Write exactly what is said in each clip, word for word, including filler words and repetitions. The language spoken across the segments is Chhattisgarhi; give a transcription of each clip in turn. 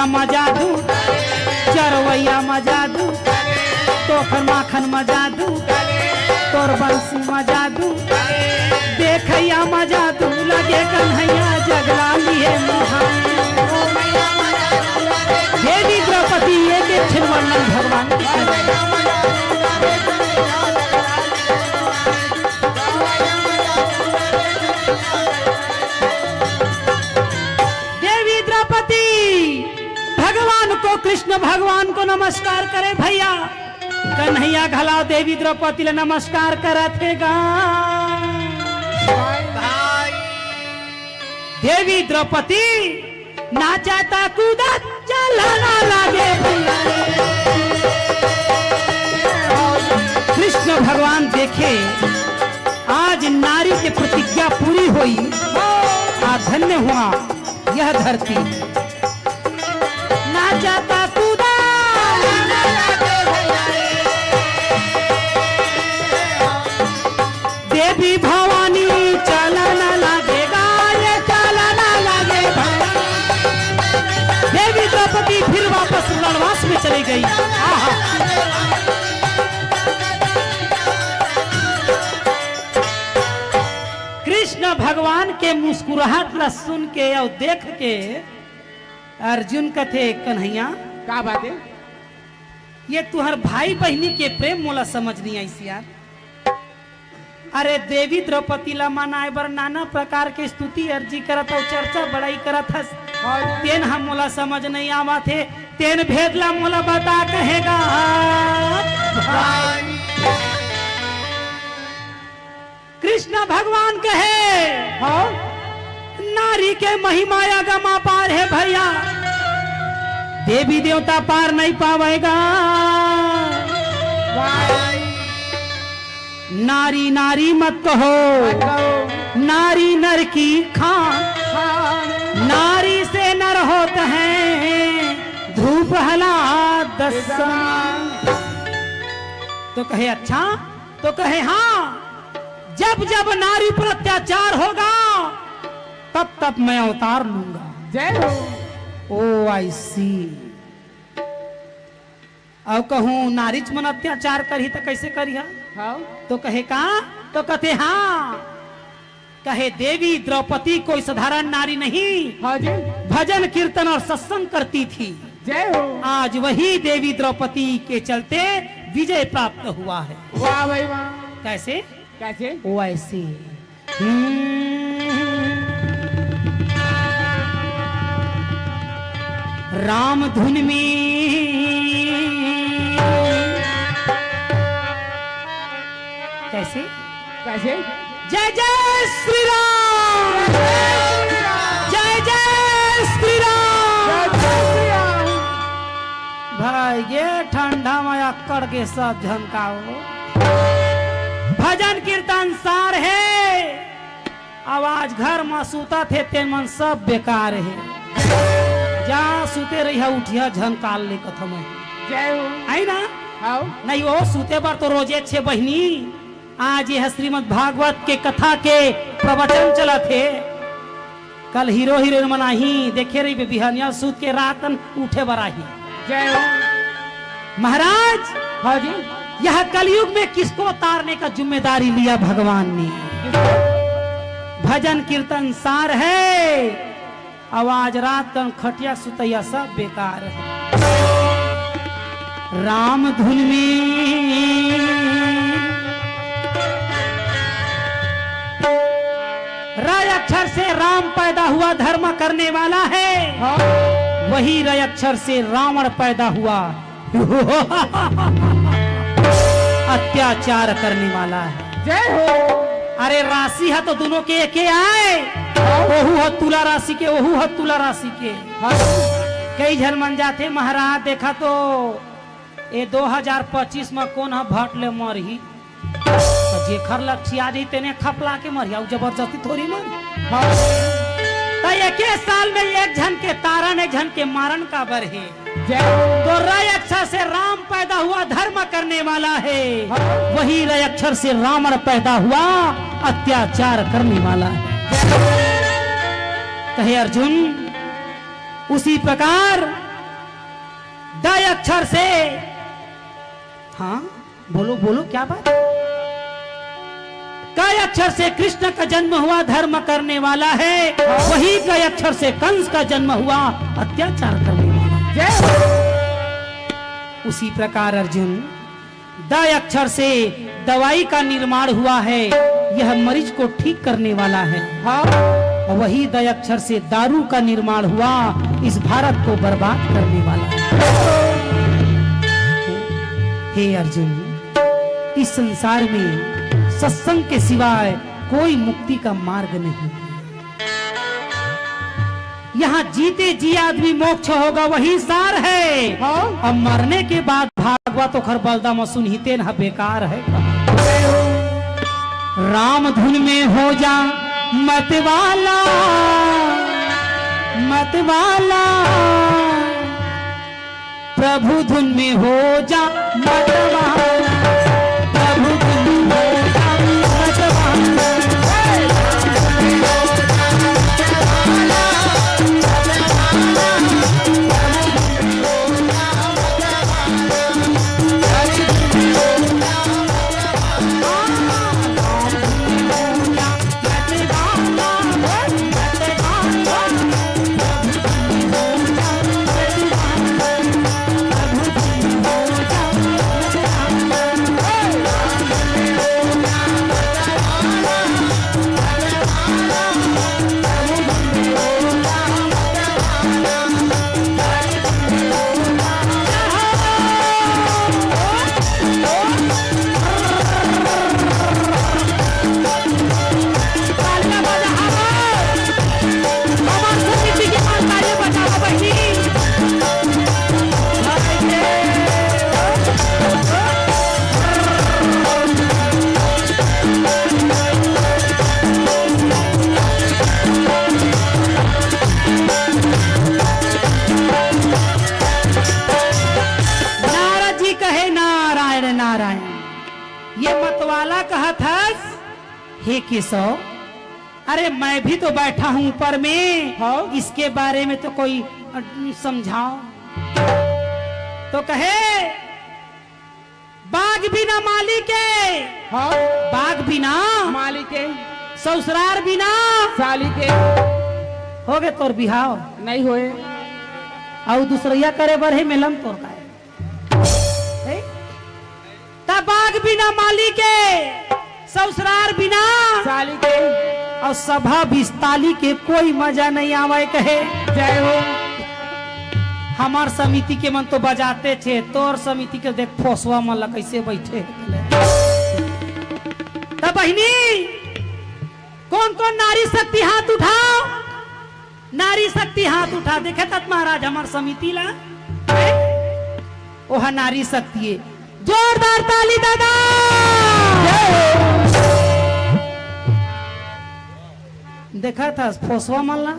मजा दू, चरवैया मजा दू, तोखर माखन मजा दू, तोर बंसी मजा दू, देखैया मजा दू, लगे कन्हैया जगला लिए मुहाई। देवी द्रौपदी एक एक छिन वर्णन भगवान के। देवी द्रौपदी भगवान को, कृष्ण भगवान को नमस्कार करे भैया। कन्हैया घलाव देवी द्रौपदी ला नमस्कार करत हे गा। देवी द्रौपदी नाचत कूदत चलना लागे भैया। कृष्ण भगवान देखे, आज नारी के प्रतिज्ञा पूरी होई। आ धन्य हुआ यह धरती। नाचत कूदत देवी भवानी चलना लागे गा, ये चलना लागे भवानी। देवी द्रौपदी फिर वापस रणवास में चली गई। आहा। कृष्ण भगवान के मुस्कुराहट ला सुन के अउ देख के अर्जुन कथे, "कन्हैया, का बात हे?" ये तुहर भाई बहिनी के प्रेम मोला समझ नइ आइस यार। अरे, देवी द्रौपदी ला मनाए बर नाना प्रकार के स्तुति अर्जी करत अउ चर्चा बड़ाई करत हस। हाँ। तेन ह मोला समझ नइ आवत हे, तेन भेद ला मोला बता कहे गा। भाई। कृष्ण भगवान कहे, हाँ? नारी के महिमा अगम अपार हे भैया, देवी देवता पार नइ पावय गा। भाई। नारी नारी मत कहो, मत कहो। नारी नर की खान, खान। नारी से नर होत हैं ध्रुव प्रहलाद दस्सन। तो कहे, "अच्छा?" तो कहे, "हाँ, जब जब नारी पर अत्याचार होगा, तब तब मैं अवतार लूंगा।" जय हो। ओ आई सी। अउ कहूँ नारीच मन अत्याचार करही त कइसे करिहा? हाँ। तो कहे का? तो कथे हाँ। कहे देवी द्रौपदी कोई साधारण नारी नहीं। हाँ जी। भजन कीर्तन और सत्संग करती थी। जय हो। आज वही देवी द्रौपदी के चलते विजय प्राप्त हुआ है। वाह भाई वाह। कैसे? कैसे? वैसे। हम्म। राम धुन में कैसे? कैसे? जय जय श्री राम। जय जय श्री राम। जय जय श्री राम। भाई, ये ठंडा में अक्कड़ के सब झनकाओ। भजन कीर्तन सार हे, अउ आज घर म सुतत हे, तेन मन सब बेकार हे। जहाँ सुते रहिहा, उठिहा झन काल ले कथम हे। जय हो। है ना? हाव। नहीं हो, सुते बर तो रोजे छे बहिनी। आज ये श्रीमद् भागवत के कथा के प्रवचन चलत हे। कल हीरो हीरोइन मन आही, देखे रहिबे, बिहनिया सूत के रात अन उठे बर आही। जय हो। महाराज, हाँ जी। यह कलयुग में किसको तारने का जिम्मेदारी लिया भगवान ने? किसको? भजन कीर्तन सार हे, अउ आज रात कन खटिया सुतैया सब बेकार हे। राम धुन में र अक्षर से राम पैदा हुआ, धर्म करने वाला है। हाँ। वही र अक्षर से रावण पैदा हुआ, अत्याचार करने वाला है। जय हो। अरे, राशि ह तो दुनों के एके आय। हाँ। ओहू ह तुला राशि के, ओहू ह तुला राशि के। हाँ। कई झन मन जाथे, महाराज, देखा तो ए दो हजार पच्चीस म कोन ह भट ले मरही? त जेखर लठिया जही तेने खपला के मरही, अउ जबरदस्ती थोड़ी मरही। हाँ। त एके साल में एक झन के तारन, एक झन के मारन काबर हे? जय हो। तो र अक्षर से राम पैदा हुआ, धर्म करने वाला है। हाँ। वही र अक्षर से रावण पैदा हुआ, अत्याचार करने वाला है। कहे अर्जुन, उसी प्रकार द अक्षर से, हाँ, बोलो, बोलो, क्या बात? क अक्षर से कृष्ण का जन्म हुआ, धर्म करने वाला है। वही क अक्षर से कंस का जन्म हुआ, अत्याचार करने वाला। जय हो। उसी प्रकार अर्जुन, द अक्षर से दवाई का निर्माण हुआ है, यह मरीज को ठीक करने वाला है। हाँ। और वही द अक्षर से दारू का निर्माण हुआ, इस भारत को बर्बाद करने वाला है। हे अर्जुन, इस संसार में सत्संग के सिवाय कोई मुक्ति का मार्ग नहीं। यहाँ जीते जी आदमी मोक्ष होगा, वही सार है। हाँ। अब मरने के बाद भागवत ओखर बलदा म सुनही तेन ह बेकार है। राम धुन में हो जा मतवाला, मतवाला। प्रभु धुन में हो जा मतवाला, प्रभु धुन में हो जा मतवाला। नारद जी कहे, "नारायण, नारायण।" ये मतवाला कहत हस, "हे केशव, अरे मैं भी तो बैठा हूँ ऊपर में, हाँ। इसके बारे में तो कोई, अ, समझाओ।" तो कहे, "बाग बिना माली के।" हाँ। "बाग बिना माली के।" "ससुरार बिना साली के।" "होगे तोर बिहाव?" "नहीं होए।" "अउ दूसरइया करे बर हे मिलन तोर का हे?" हे? "त बाग बिना माली के, ससुरार बिना साली के, अउ सभा बिस्ताली के कोई मजा नहीं आवय," कहे। जय हो। हमार समिति के मन तो बजाते छे, तोर समिति के देख फोसवा मन ला कैसे बैठे। त बहिनी, कौन कौन नारी शक्ति हाथ उठाओ? नारी शक्ति हाथ उठा, देखे तात महाराज हमार समिति ला, हैं? ओहा नारी शक्ति हे। जोरदार ताली दादा। देखा था फोसवा मन ला?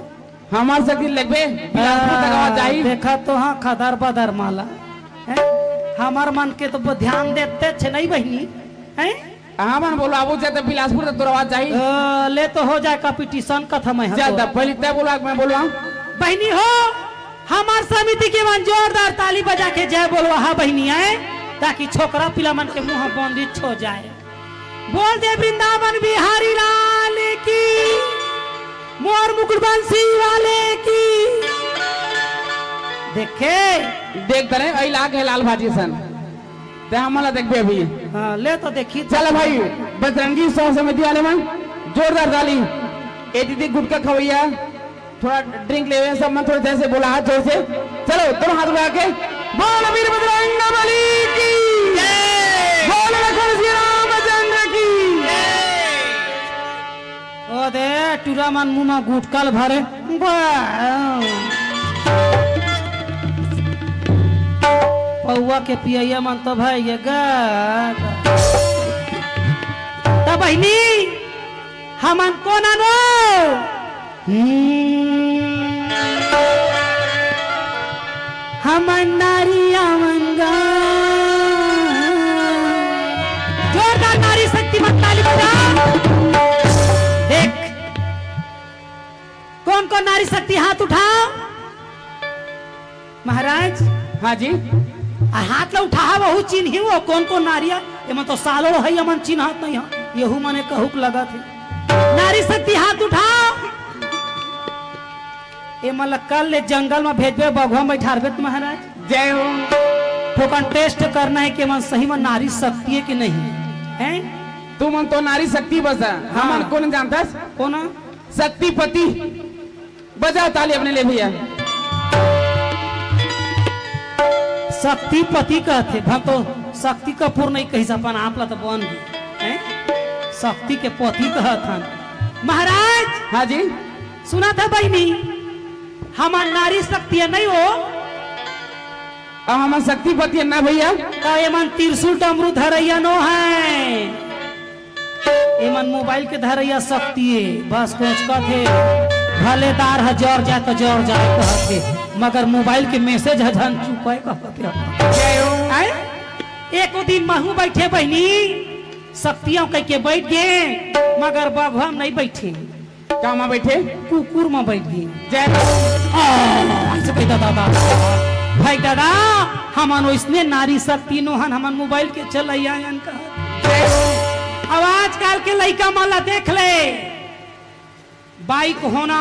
हमार शक्ति लगबे, बिलासपुर तक आवाज जाही। देखा तो हाँ, खदर बदर माला, हैं? हमार मन के तो ब-, ध्यान देते छे नहीं बहिनी, हैं? कहाँ मन बोलो, आबू जाते बिलासपुर तक तोर आवाज जाही। अ, ले तो हो जाए competition कथा में हम जा तो। ता, पहले तय बोलो, मैं बोलो, हाँ। बहिनी हो, हमार समिति के मन जोरदार ताली बजा के जय बोलो, हाँ बहिनी आए, ताकि छोकरा पिला मन के मुंह बंदिश हो जाए। बोल दे वृंदावन बिहारी लाल की, मोर मुकुट बंसी वाले की। देखे? देख तने, ऐ लाग है लाल भाजी सन। ते हमन ला देखबे अभी। हाँ, ले तो देखी। चल भाई, बजरंगी सौ समिति वाले मन, जोरदार ताली। ए दीदी गुटखा खवैया, थोड़ा drink लेवे, सब मन थोड़ा जैसे बोला, हाथ जोर से। चलो, दोनों हाथ उठा के, बोल वीर बजरंग बली की। जय। बोल लखन श्री रामचंद्र की। जय। ओ दे, टूरा मन मुंह म गुटखा ल भरे। बा-, पौवा के पियैया मन तो भाई ये गा, गा। त बहिनी, हमन कोन आनो? हम्म। हमन नारी आवन गा। जोरदार नारी शक्ति मन ताली बजा। देख, कौन कौन नारी शक्ति हाथ उठाओ। महाराज, हाँ जी। आ हाथ ला उठाहा, वहू चिन्ही वो कोन कोन नारी हे। एमन तो सालों हे, एमन चिन्हात नहीं हे, यहू मने कहूक लगत हे। नारी शक्ति हाथ उठाओ। एमन ला कल ले जंगल में भेजबे, बघवा में बैठारबे त महाराज। जय हो। थोकन टेस्ट करना हे कि एमन सही में नारी शक्ति हे कि नहीं, हैं? तुमन तो नारी शक्ति बस हे, हाँ। हमन कोन जानथस? कोन? शक्तिपति। बजाओ ताली अपने लिए भैया। शक्तिपति कहथे, भन तो शक्ति कपूर नहीं कहिस, अपन आप ला तो बन गे, हैं? शक्ति के पति कहत हन। महाराज! हाँ जी। सुनत हस बहिनी, हमन नारी शक्ति नहीं हो। अब हमन शक्तिपति ना भैया। त एमन त्रिशूल डमरू धरइया नो हे। एमन मोबाइल के धरइया शक्ति हे, बस कोचकत हे, भले दार ह जर जाए त जर जाए कहत हे, मगर मोबाइल के मैसेज ह झन चुपे कहत हे। जय हो। आय? एको दिन महू बइठे बहिनी, शक्तियां कहिके बइठ गे, मगर बघवा म नइ बइठे। का म बइठे? कुकुर म बइठ गे। जय हो। आ, अइसे कहि दादा, दादा। भाई दादा, हमन ओइसने नारी शक्ति नोहन, हमन मोबाइल के चलइया अन कहा। अब आजकल के लइका मन ला देख ले, बाइक होना,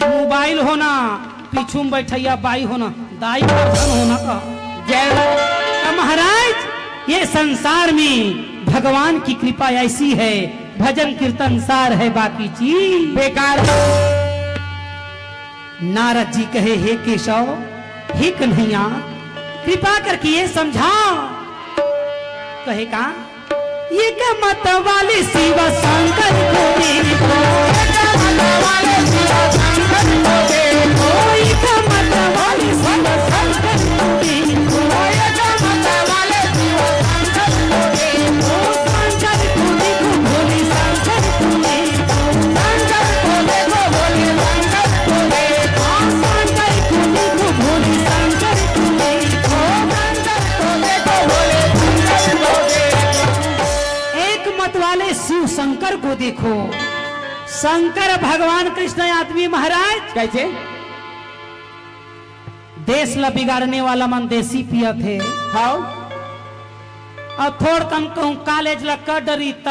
मोबाइल होना, पीछू में बइठइया बाई होना, दाई परधन होना का। जय हो। अब महाराज, ये संसार में भगवान की कृपा ऐसी है, भजन कीर्तन सार है, बाकी चीज बेकार। नारद जी कहे, हे केशव, हे कन्हैया, कृपा करके ये समझा। कहे का? एक मत वाले शिव शंकर को देखो। एक मत वाले शिव शंकर को देखो। एक मत वाले शिव शंकर को देखो। एक मत वाले शिव शंकर को देखो। शंकर को देखो, भोले शंकर को देखो। शंकर को देखो, भोले शंकर को देखो। शंकर को देखो, भोले शंकर को देखो। शंकर को देखो, भोले शंकर को देखो। एक मत वाले शिव शंकर को देखो। शंकर भगवान कृष्ण आदमी महाराज। कैसे? देश ला बिगाड़ने वाला मन देसी पियत हे। हाव। अउ थोड़कन कहूँ कॉलेज ला कर डरी त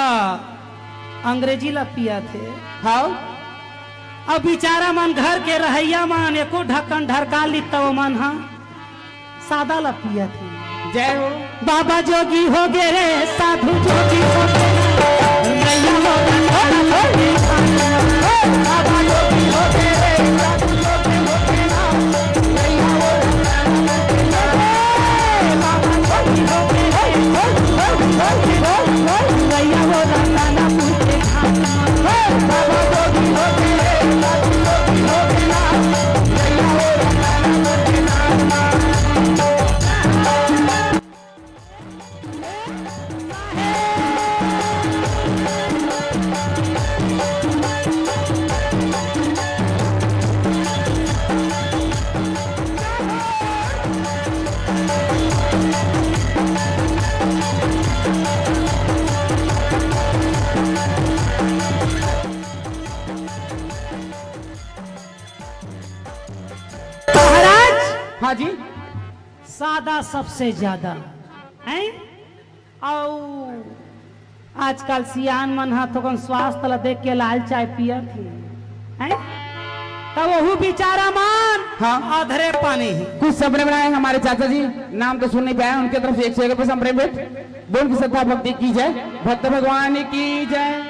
अंग्रेजी ला पियत हे। हाव। अउ बिचारा मन घर के रहइया मन एको ढक्कन ढरका ली त ओमन ह सादा ला पियत हे। जय हो। बाबा जोगी हो गे रे, साधु जोगी हो गे। नैया हो गे, बाबा जोगी हो गे रे, साधु जोगी हो गे ना। नैया हो गे, बाबा जोगी हो गे रे, नैया हो गे, बाबा जोगी हो गे रे, साधु जोगी हो गे ना। नैया हो गे, महाराज। हाँ जी। सादा सबसे ज्यादा, हैं? अउ आजकल सियान मन ह थोकन स्वास्थ्य ला देख के लाल चाय पियत हे, हैं? त वहू बिचारा मन हाँ। अधरे पानी ही। कुछ सपने बनाए हमारे चाचा जी, नाम तो सुन नहीं पाया, उनके तरफ से एक सौ एक रुपये सपने भेंट। बोल की श्रद्धा भक्ति की जय, भक्त भगवान की जय।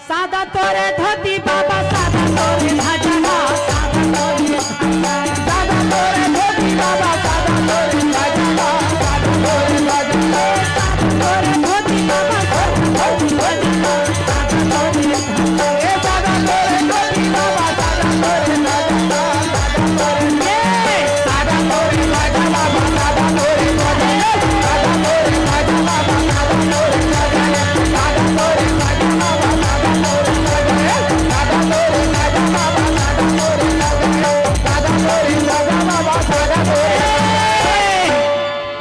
सादा तोरे धोती बाबा, सादा तोरे भजवा, सादा तोरे, सादा तोरे धोती बाबा, सादा तोरे भजवा, सादा तोरे भजवा, सादा तोरे धोती बाबा, सादा तोरे भजवा, सादा तोरे, ए सादा तोरे धोती बाबा, सादा तोरे भजवा।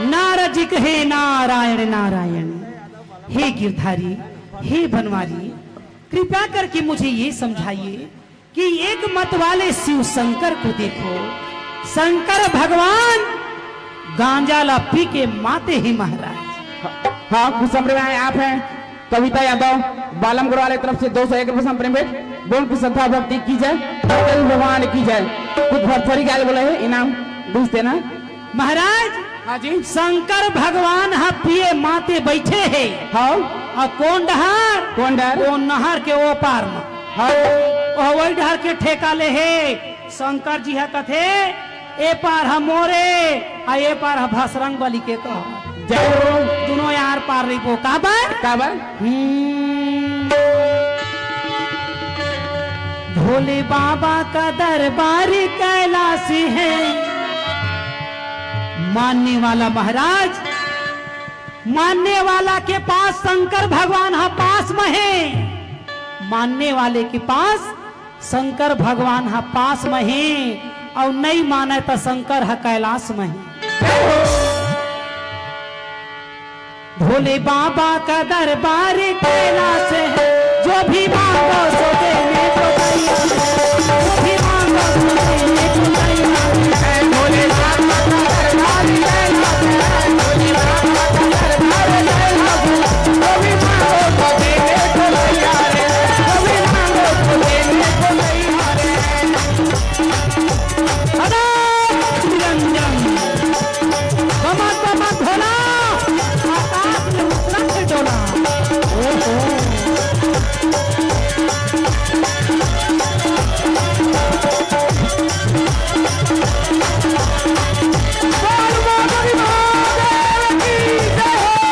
नारद जी कहे, नारायण नारायण, हे गिरधारी, हे बनवारी, कृपा करके मुझे ये समझाइए कि एक मत वाले शिव शंकर को देखो। शंकर भगवान गांजा ला पी के माते हे महाराज। हाँ, खुश संप्रेम आए आप हैं कविता यादव, बालम गढ़वाल की तरफ से दो सौ एक रुपये संप्रेम भेंट। बोल कुछ श्रद्धा भक्ति की जय, भगवान की जय। कुछ भरथरी गाय बोले है, इनाम दूस देना। महाराज, हाँ जी। शंकर भगवान ह पिए माते बैठे हे। हाँ। अउ कोन डहर? कोन डहर? ओ नहर के ओ पार म। हाँ। ओ वही डहर के ठेका ले हे। शंकर जी ह कथे, "ए पार ह मोरे, आ ए पार ह भसरंग बली के कह।" जय हो। दुनों यार पार रहिबो। काबर? काबर? हम्म। भोले बाबा का दरबार कैलाश है। मानने वाला महाराज, मानने वाला के पास शंकर भगवान ह पास म हे। मानने वाले के पास शंकर भगवान ह पास म हे, अउ नइ माने त शंकर ह कैलाश म हे। भोले बाबा का दरबार कैलाश है, जो भी मांगो सो देने को तैयार है, जो भी मांगो सो देने को तैयार है। भोले बाबा का दरबार कैलाश है, भोले बाबा का दरबार कैलाश है, जो भी मांगो सो देने को तैयार है, जो भी मांगो सो देने को तैयार है। अनंत निरंजन। कमर कमर भोला, आकाश में उतरा है डोला। ओहो। बोल माधवी महादेव की जय हो।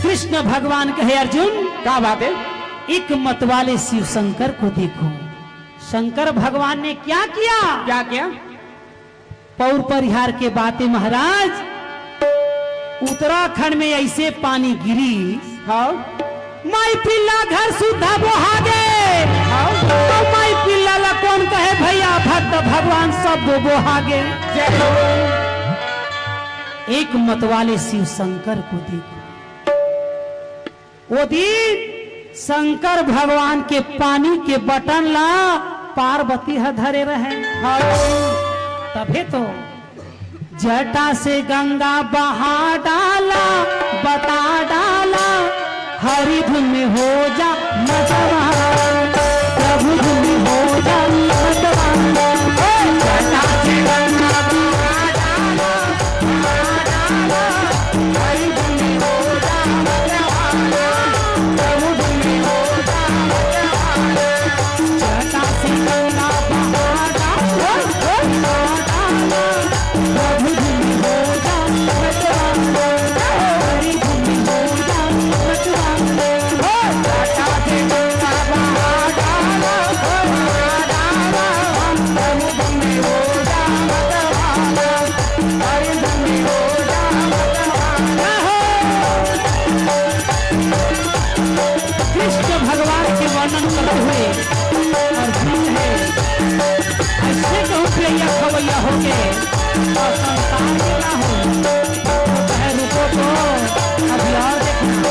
कृष्ण भगवान कहे, "अर्जुन, क्या बात है?" एक मत वाले शिव शंकर को देखो। शंकर भगवान ने क्या किया? क्या किया? पौर परिहार के बाते महाराज, उत्तराखंड में ऐसे पानी गिरी, हाँ। माई पिल्ला घर सुद्धा बोहा गे। हाँ। तो माई पिल्ला ला कोन कहे भैया, भक्त भगवान सब बोहा गे। जय हो। एक मत वाले शिव शंकर को देखो। ओ दिन शंकर भगवान के पानी के बटन ला पार्वती ह धरे रहे। हाँ। तभे तो जटा से गंगा बहा डाला, बता डाला, हरि धुन में हो जा मतवान, प्रभु धुन में हो जा मतवान। जटा से गंगा बहा डाला, कृष्ण भगवान के वर्णन करते हुए अर्जुन है, ऐसे कहूँ प्रिया खवैया हो गए और संसार में ना हो, तो कहे रुको तो अभी और देखना।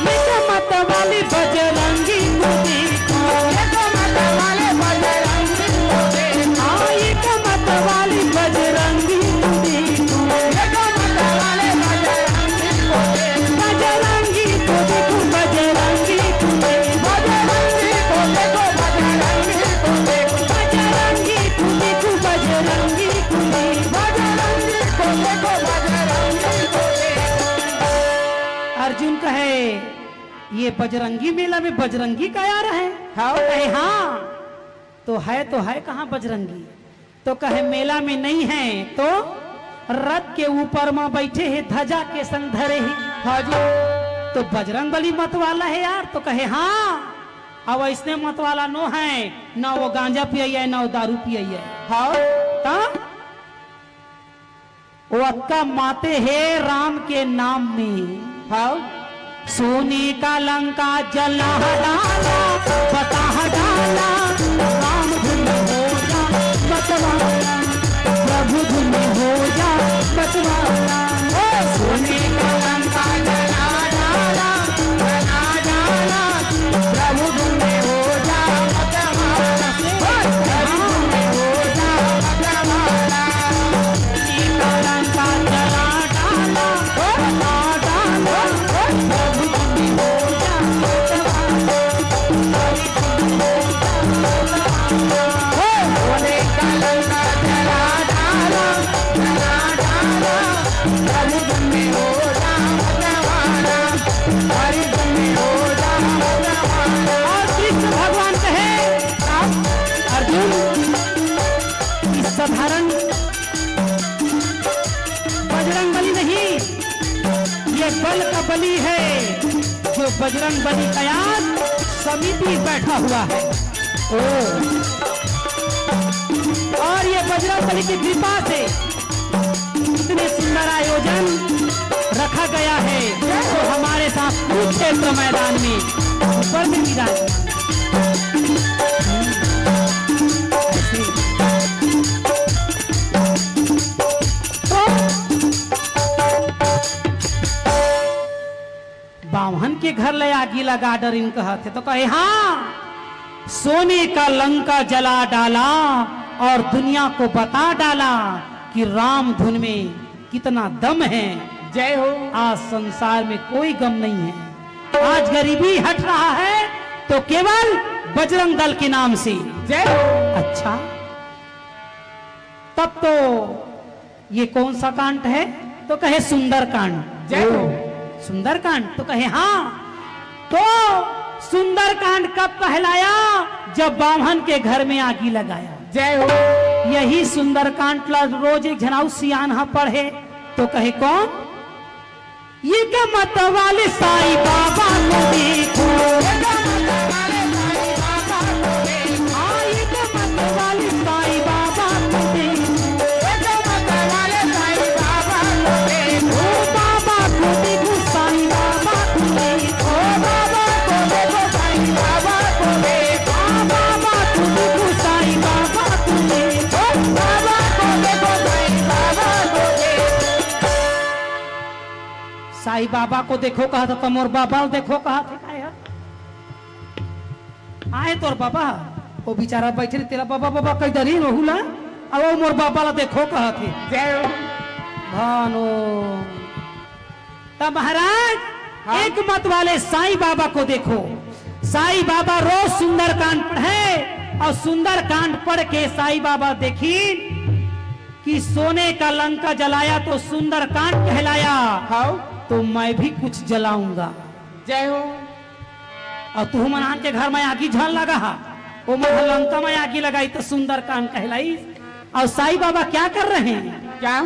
ये तो मत वाली बजरंगी को देखो। ये तो मत वाले बजरंगी को देखो। हाँ, ये तो मत वाली बजरंगी को देखो। ये तो मत वाले बजरंगी को देखो। बजरंगी को देखो, बजरंगी को देखो। बजरंगी को देखो, बजरंगी को देखो। बजरंगी को देखो, बजरंगी को देखो। बजरंगी को देखो, बजरंगी को देखो। अर्जुन कहे, ये बजरंगी मेला में बजरंगी का यार है? हाँ। कहे, हाँ। तो है, तो है कहाँ बजरंगी? तो कहे, मेला में नहीं है, तो रथ के ऊपर मा बैठे हे, ध्वजा के संग धरे हे। हाँ जी। तो बजरंग बली मत वाला है यार? तो कहे, हाँ। अब ऐसने मत वाला नो है, ना वो गांजा पिए है, ना वो दारू पिए है। हाँ। ता? ओ अतका माते हे राम के नाम में। हाँ। सोने का लंका जला डाला, बता डाला, राम धुन हो जा मतवाला, प्रभु धुन हो जा मतवाला। ओ सोने का लंका जला डाला, जला डाला, प्रभु धुन हो जा मतवाला, ओ प्रभु धुन हो जा मतवाला। और कृष्ण भगवान कहे, अर्जुन, इस साधारण बजरंग बली नहीं, ये बल का बली है, जो बजरंग बली का आज समिति बैठा हुआ है। ओ, और ये बजरंग बली की कृपा से इतने सुंदर आयोजन रखा गया है, जो हमारे साथ कुरुक्षेत्र मैदान में ऊपर में विराजमान। बाम्हन के घर ले आगी लगा डरिन कहत हे, तो कहे, हाँ, सोने का लंका जला डाला और दुनिया को बता डाला कि राम धुन में कितना दम है। जय हो। आज संसार में कोई गम नहीं है। आज गरीबी हट रहा है तो केवल बजरंग दल के नाम से। जय हो। अच्छा, तब तो ये कौन सा कांड है? तो कहे, सुंदर कांड। जय हो। सुंदर कांड? तो कहे, हाँ। तो सुंदर कांड कब कहलाया? जब बाम्हन के घर में आगी लगाया। जय हो। यही सुंदर कांड ला रोज एक झन अउ सियान हा पढ़े, तो कहे, कौन? ये का मत वाले साईं बाबा को देखो। हाँ, ये का मत वाले साईं बाबा को देखो। ओ बाबा को देखो, साईं बाबा को देखो। हाँ, बाबा को देखो, साईं बाबा को देखो। साईं बाबा को देखो कहत हे, त मोर बाबा ल देखो कहत हे, काय हे? आए तोर बाबा, वो बेचारा बैठे रहे, तेला बाबा, बाबा कहि डरिन ओहू ला, अब वो मोर बाबा ला देखो कहत हे। जय हो। भानो। त महाराज, हाँ। एक मत वाले साईं बाबा को देखो। साईं बाबा रोज सुंदरकांड पढ़े और सुंदरकांड पढ़ के साईं बाबा देखिन कि सोने का लंका जलाया तो सुंदरकांड कहलाया, हाँ। तो मैं भी कुछ जलाऊंगा। जय हो। अउ तुहू मन आन के घर में आगी झन लगा हा, ओ मन ह लंका में आगी लगाई त सुंदरकांड कहलाई। अउ साईं बाबा क्या कर रहे हैं? क्या?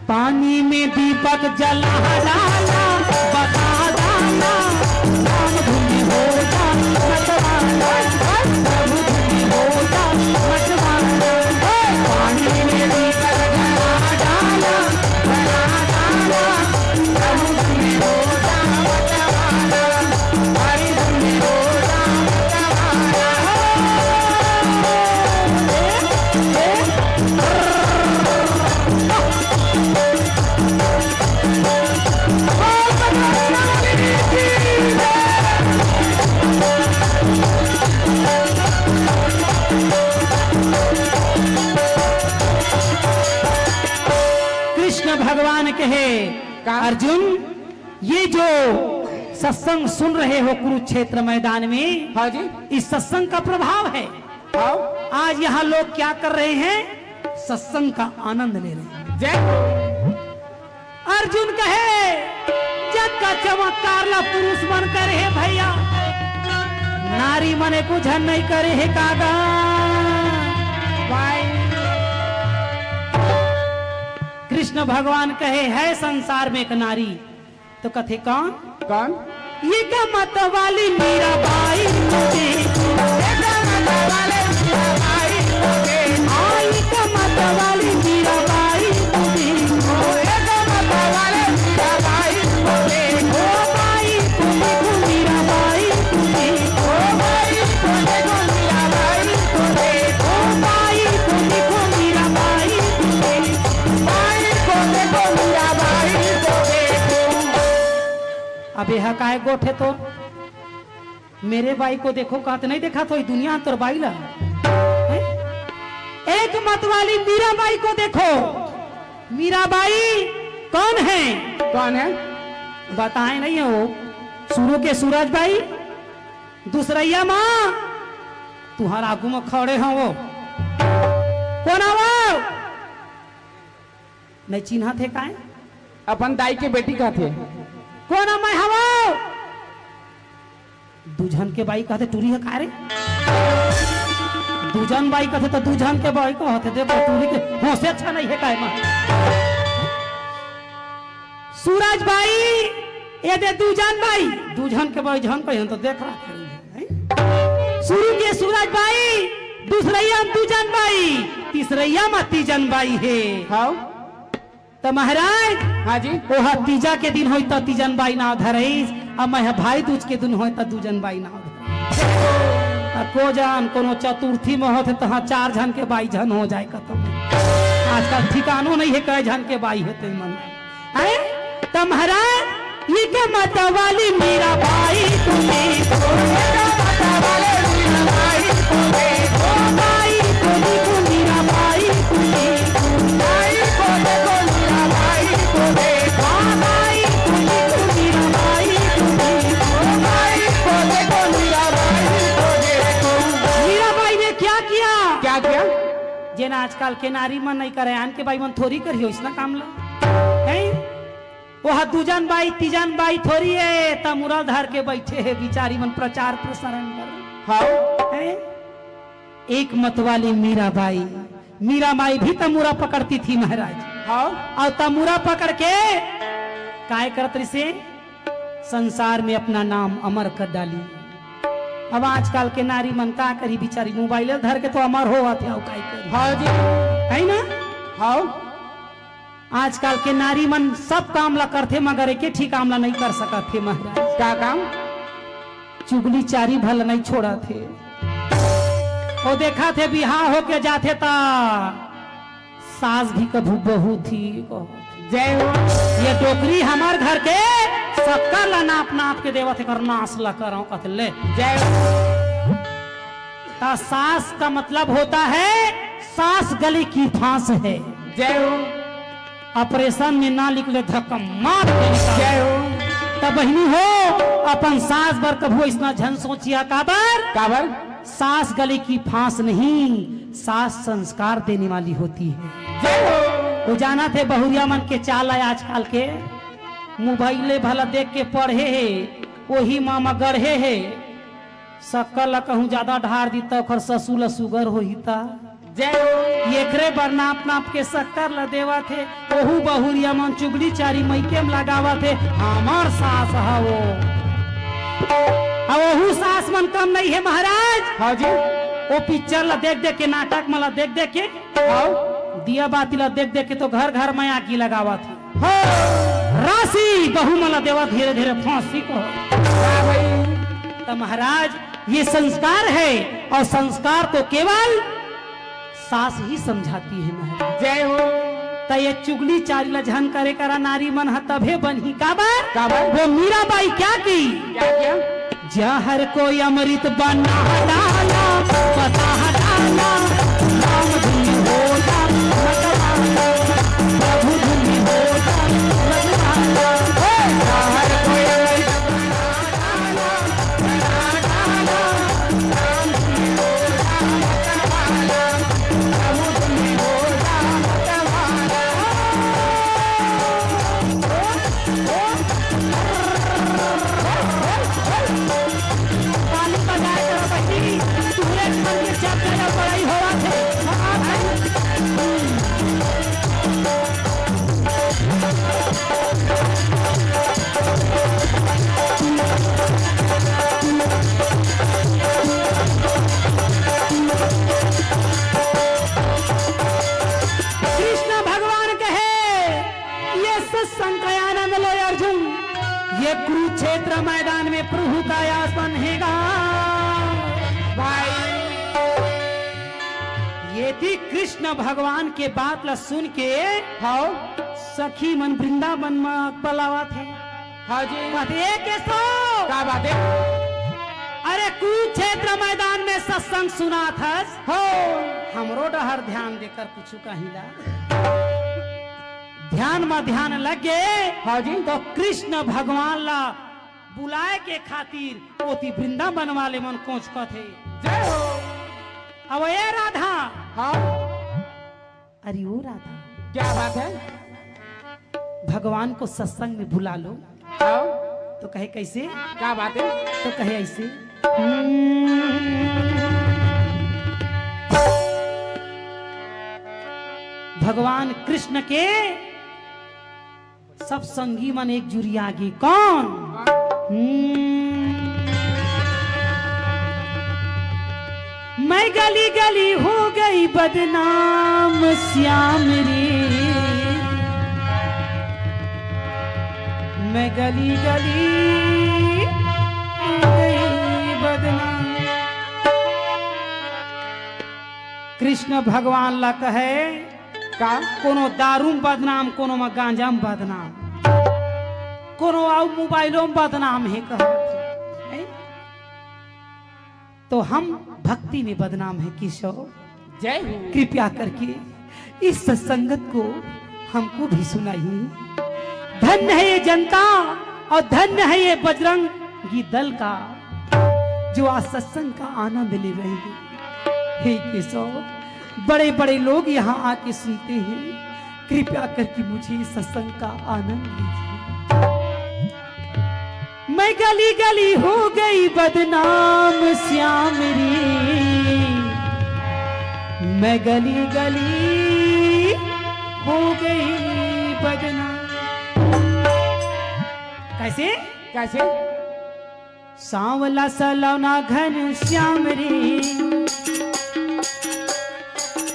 पानी में दीपक जला डाला, बता डाला, राम धुन हो जा मतवाला, प्रभु धुन हो जा मतवाला। पानी में दीपक जला डाला, कृष्ण भगवान कहे, का? अर्जुन, ये जो सत्संग सुन रहे हो कुरुक्षेत्र मैदान में, हाँ जी। इस सत्संग का प्रभाव है। हाँ। आज यहाँ लोग क्या कर रहे हैं? सत्संग का आनंद ले रहे हैं। जय हो। अर्जुन कहे, "जग का चमत्कार ला पुरुष मन करे हे भैया, नारी मन एको झन नहीं करे हे कागा।" भाई। कृष्ण भगवान कहे, "है संसार में एक नारी।" तो कथे कौन? कौन? ये का मत वाली मीरा बाई को देखो। ये का मत वाले मीरा बाई को देखो। हाँ, ये का मत वाली मीरा बाई को देखो। ये का मत वाले मीरा बाई को देखो। ओ बाई को बेहा काय गोठ हे तोर? मेरे बाई को देखो कहत नहीं देखा तो दुनिया तोर बाई ला। हैं? एक मतवाली मीराबाई को देखो। मीराबाई कौन है? कौन है? बताए नहीं है वो। शुरू के सूरज बाई, दूसरैया माँ तुहार आगू में खड़े हैं वो। कौन है वो? नहीं चिन्हत हे काय? अपन दाई के बेटी कहत हे। कौन है मैं हवो? दू झन के बाई कहत हे, टूरी हे का रे? दू झन बाई कहत हे तो दू झन के बाई कहत हे, देखो टूरी के होशे अच्छा नहीं हे काय माँ। सूरज बाई, ये दे दू झन बाई, दू झन के बाई झन कहिन तो देख रहा है। शुरू के सूरज बाई, दूसरैया में दू झन बाई, तीसरैया में तीजन बाई हे। हाँ। त महाराज, हाँ जी। ओह तीजा के दिन होई त तीजन बाई नाव धरईस, अब मैं भाई दूज के दिन होई त दू झन बाई नाव धरईस। आ को जान कोनो चतुर्थी में होथे तहाँ चार झन के बाई झन हो जाए कतौ। आजकल ठिकानो नहीं हे कै झन के बाई हे ते मन। हैं? त महाराज, ये के मतवाली मीराबाई को देखो। बाई को देखो, मीराबाई को देखो। बाई को देखो, मीराबाई को देखो। हाँ, बाई को देखो, मीराबाई को देखो। बाई को देखो, मीराबाई को देखो। मीराबाई ने क्या किया? क्या किया? जेन आजकल के नारी मन नहीं करे, आन के बाई मन थोरी करियो इसना काम ला। हैं? ओह दूजन बाई, तीजन बाई थोरी हे, त मुरल धर के बैठे हे बिचारी मन प्रचार प्रसारण बर। हाँ। हैं? एक मतवाली मीराबाई, मीराबाई भी तमूरा पकड़ती थी महाराज। हाँ। अउ तमूरा पकड़ के काय करत रहिसे? संसार में अपना नाम अमर कर डाली। अब आजकल के नारी मन का करी बिचारी, मोबाइल धर के तो अमर होवत हे, अउ काय करी? हाँ जी। है ना? हाँ। आजकल के नारी मन सब काम ला करथे, मगर एके ठी काम ला नहीं कर सकत हे महाराज। का काम? चुगली चारी भर ला नहीं छोड़त हे। ओ देखत हे बिहाव होके जाथे त सास भी कभू बहू थी कहत हे। जय हो। ये डोकरी हमर घर के शक्कर ला नाप नाप के देवत हे, कर नाश ला करव कहत हे ले। जय हो। त सास का मतलब होता है सास गले की फांस है। जय हो। ऑपरेशन में ना निकले, धक्का मार के निकाल। जय हो। त बहिनी हो, अपन सास बर कभू अइसना झन सोचिहा, काबर? काबर? सास गले की फांस नहीं, सास संस्कार देने वाली होती है। जय हो। वो जानत हे बहुरिया मन के चाल हे आजकल के, मोबाइल भला देख के पढ़े हे, ओही मामा गढ़े हे। शक्कर ला कहूँ ज्यादा ढार दी त ओखर ससुर ला सुगर होही त। जय हो। एकरे बर नाप नाप के शक्कर ला देवत हे। ओहू बहुरिया मन चुगली चारी मइके म लगावत हे, हमर सास हवो। अब ओहू सास मन कम नहीं हे महाराज। हाँ जी। ओ पिक्चर ला देख देख के, नाटक मन ला देख देख के, हाँ। दिया बाती ला देख देख के तो घर घर में आगी लगावत हे। हाँ। राशि बहू मन ला देवत धीरे धीरे फांसी को। वाह भाई। त महाराज, ये संस्कार है और संस्कार को केवल सास ही समझाती है महाराज। जय हो। त ये चुगली चारी ला झन करे करा नारी मन ह तभे बनही। काबर? काबर? वो मीराबाई क्या की? क्या किया? जहर को अमृत बना डाला, बता डाला, राम धुन हो जा मतवाला, प्रभु धुन हो जा मतवाला। हे! जहर को अमृत बना डाला, बना डाला, राम धुन हो जा मतवाला, प्रभु धुन हो जा मतवाला। ताली बजाए करो बहिनी, पूरे घर में जब जगह बड़ाई हो रहा थे। कृष्ण भगवान कहे, ये सत्संग का आनंद लो अर्जुन, ये कुरुक्षेत्र मैदान में प्रभु का आसन हैगा। भाई, ये थी कृष्ण भगवान के बात ला सुन के, हाँ। सखी मन वृंदावन में पलावत हे। हाँ जी। कहत हे, "ए केशव, का बात हे?" अरे कुरुक्षेत्र मैदान में सत्संग सुनाथस। हो। हमरो डहर ध्यान देकर कुछु कहिला। ध्यान म ध्यान लग गे। हाँ जी। तो कृष्ण भगवान ला बुलाए के खातिर ओती वृंदावन वाले मन कोचकत हे। जय हो। अब ए राधा। हाँ। अरे ओ राधा। क्या बात है? भगवान को सत्संग में बुला लो। हाँ। तो कहे कैसे? क्या बात है? तो कहे ऐसे। भगवान कृष्ण के सब संगी मन एक जुरिया गे। कौन? हम्म। मैं गली गली हो गई बदनाम श्याम रे। मैं गली गली हो गई बदनाम। कृष्ण भगवान ला कहे, का? कोनो दारू में बदनाम, कोनो में गांजा में बदनाम, कोनो अउ मोबाइलो में बदनाम हे कहत हे। तो हम भक्ति में बदनाम है केशव। जय हो। कृपया करके इस सत्संगत को हमको भी सुनाइए। धन्य है ये जनता और धन्य है ये बजरंगी दल का, जो आज सत्संग का आनंद ले रहे हैं। हे केशव, बड़े बड़े लोग यहाँ आके सुनते हैं, कृपया करके मुझे इस सत्संग का आनंद लीजिए। मैं गली गली हो गई बदनाम श्याम रे। मैं गली गली हो गई बदनाम। कैसे? कैसे? सांवला सलौना घन श्याम रे,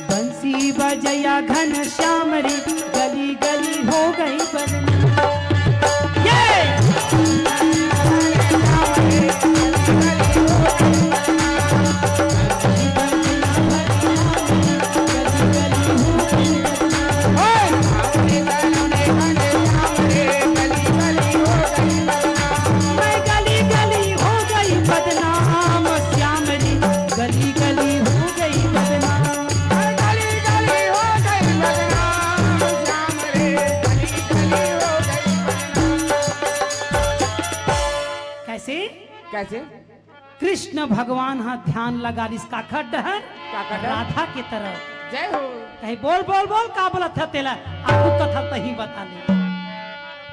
बंसी बजैया घन श्याम रे, गली गली हो गई बदनाम। ये! मैं गली गली हो गई बदनाम श्याम रे, गली गली हो गई बदनाम। मैं गली गली हो गई बदनाम श्याम रे, गली गली हो गई बदनाम। कैसे? कैसे? कृष्ण भगवान हा ध्यान लगा लिस काखर डहर? काखर डहर? राधा के तरफ। जय हो। कहे, "बोल, बोल, बोल, का बोलत ह तेला?" आगू कथा तही बता ले।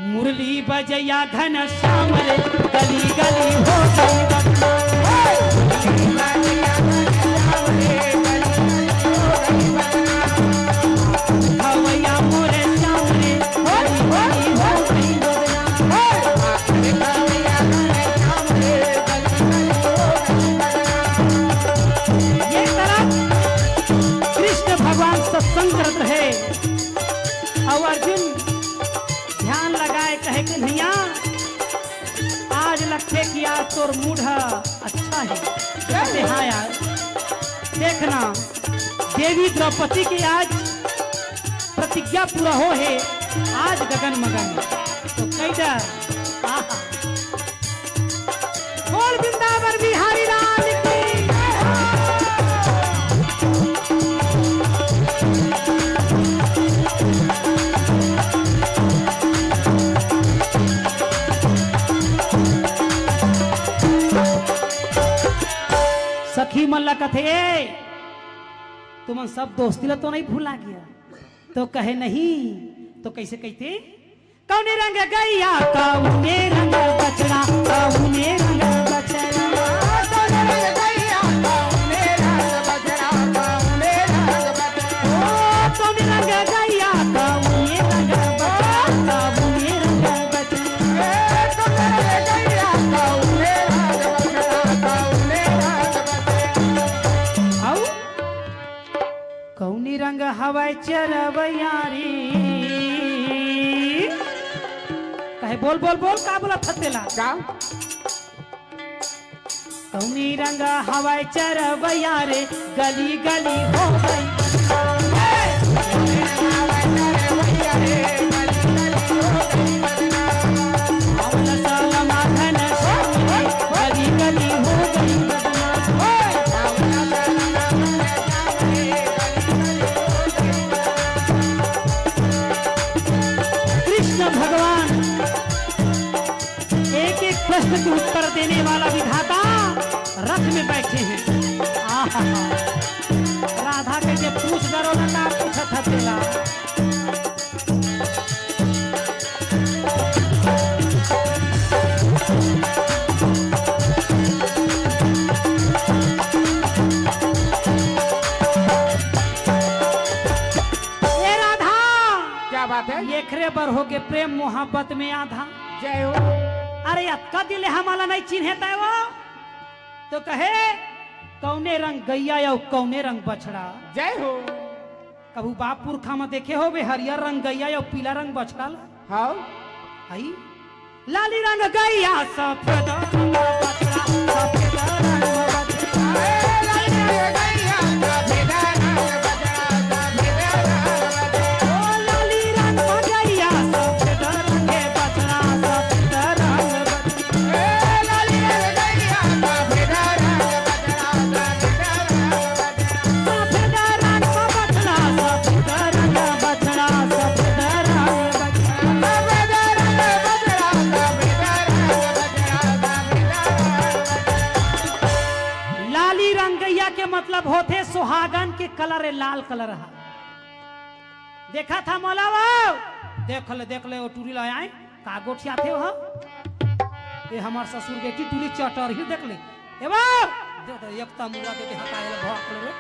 मुरली बजैया घन श्याम रे, गली गली हो गई बदनाम। खवैया मोरे श्याम रे, गली गली हो गई बदनाम। एक तरफ कृष्ण भगवान सत्संग करत रहे, अउ अर्जुन ध्यान लगाए कहे, "कन्हैया, आज लगथे कि आज तोर मूड ह अच्छा हे।" कहते, "हाँ यार, देखना, देवी द्रौपदी के आज प्रतिज्ञा पूरा हो हे, आज गगन मगन।" तो कई डर, आहा। बोल वृंदावन बिहारी लाल की। सखी मन ला कथे, "ए, तुमन सब दोस्ती ला तो नहीं भुला गया?" तो कहे, "नहीं।" तो कैसे कहते? कौने रंग गैया, कौने रंग बछड़ा, कौने रंग बछड़ा। कौने रंग गैया, कौने रंग बछड़ा, कौने रंग बछड़ा। ओ, कौने रंग गैया, कौने रंग बछड़ा, कौने रंग बछड़ा। ए, कौने रंग गैया, कौने रंग बछड़ा, कौने रंग बछड़ा। अउ कौनी रंग हवय चरवैया रे? कहे, "बोल, बोल, बोल, का बोलत ह तेला?" का? कौनी रंग हवय चरवैया रे, गली गली हो गई बदनाम। हे! कौनी रंग हवय चरवैया रे, गली गली हो गई बदनाम। के उत्तर देने वाला विधाता रथ में बैठे हैं। आहा, राधा के जे पूछ डरो ना, का पूछत ह तेला। ए राधा, क्या बात है? एकरे बर हो गे प्रेम मोहब्बत में आधा। जय हो। अरे अतका दिन ले हमला नहीं चिन्हे तय वो, तो कहे कौने रंग गैया अउ कौने रंग बछड़ा। जय हो। कभू बाप पुरखा म देखे होबे हरियर रंग गैया अउ पीला रंग बछड़ा ला? हाँ। हई? लाली रंग गैया, सफेद रंग बछड़ा, सफेद रंग बछड़ा। ए, लाली रंग गैया, सफेद रंग बछड़ा, सफेद रंग बछड़ा। ओ लाली रंग गैया, सफेद रंग बछड़ा, सफेद रंग बछड़ा। ए, लाली रंग गैया, सफेद रंग बछड़ा, सफेद रंग बछड़ा। सफेद रंग बछड़ा, सफेद रंग बछड़ा, सफेद रंग बछड़ा। लाली रंग गैया के मतलब होथे सुहागन के कलर, ए लाल कलर ह। देखत ह मोला वो, देख ले, देख ले, वो टूरी ला आए, का गोठियाथे हो? ए हमार ससुर बेटी टूरी चटर ही देख ले। ए वो, दे दे, एक तमुआ दे दे, हटा ले, भौंक ले रे।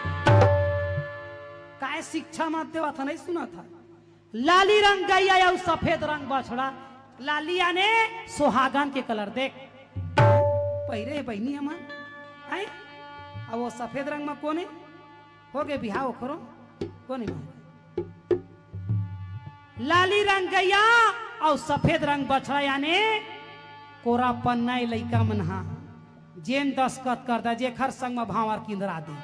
काय शिक्षा मत देवत ह, नहीं सुनत ह। लाली रंग गैया अउ सफेद रंग बछड़ा। लाली याने सुहागन के कलर। देख, पहिरे हे बहिनी हमन, हैं? अब वो सफेद रंग में कोन हे? हो गे बिहाव ओखरो, कोन हे? लाली रंग गैया अउ सफेद रंग बछड़ा, याने कोरा पन्ना ए लइका मन हा, जेन दस्खत कर दा, जेखर संग म भांवर किंदरा दे,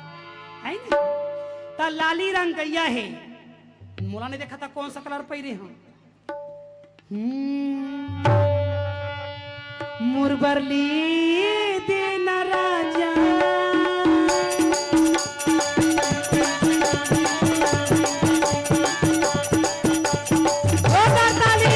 है नी? त लाली रंग गैया हे, मोला नहीं देखा था कौन सा कलर पहिरे हंव। हम्म, मोर बर ली देना राजा। ओ करताली।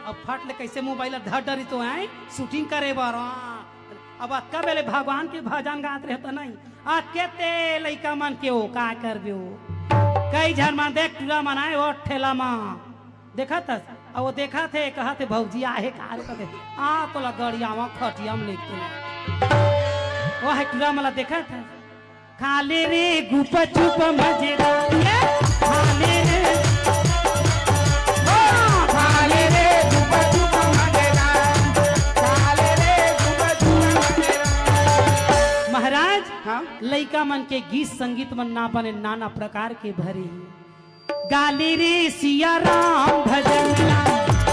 अब फट ले कैसे मोबाइल धर डरी तो आए शूटिंग करे बर। अब अतका बेले भगवान के भजन गात रहे त नहीं, अतके ते लइका मन के ओ का करबे ओ। कई झन मन देख टूरा मन आए ओ ठेला म देखत हस, अउ वो देखत हे, कहत हे, "भौजी आहे का रे?" कहत हे, "आ तोला गड़ियावा खटिया म लेके।" वो हे टूरा मन ला देखत हे, खा ले रे गुपचुप मजेदार, ये खा ले रे। हाँ, खा ले रे गुपचुप मजेदार, खा ले रे गुपचुप मजेदार। महाराज, हाँ? लइका मन के गीत संगीत मन ना बने, नाना प्रकार के भरे। गाली रे सिया राम भजन ला,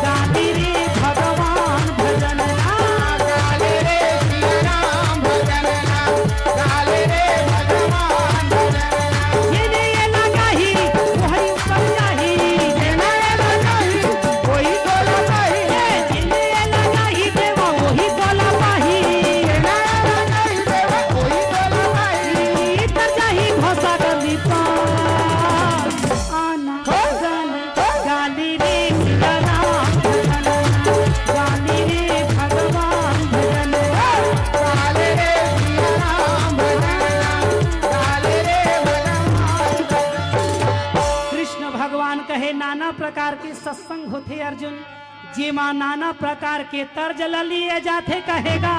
गाली रे भगवान भजन ला। गाली रे सिया राम भजन ला, गाली रे भगवान भजन ला। ये ने ये लगाही, वही ऊपर जाही। ये ने ये लगाही, वही गोला पाही। ये ने ये लगाही, देवा वही गोला पाही। ये ने ये लगाही, देवा वही गोला पाही। इतर जाही भोसा गली पा। आना, हाँ? जाना, हाँ? गाली रे प्रकार के सत्संग होथे अर्जुन, जेमा नाना प्रकार के तर्ज ल लिए जाथे कहेगा।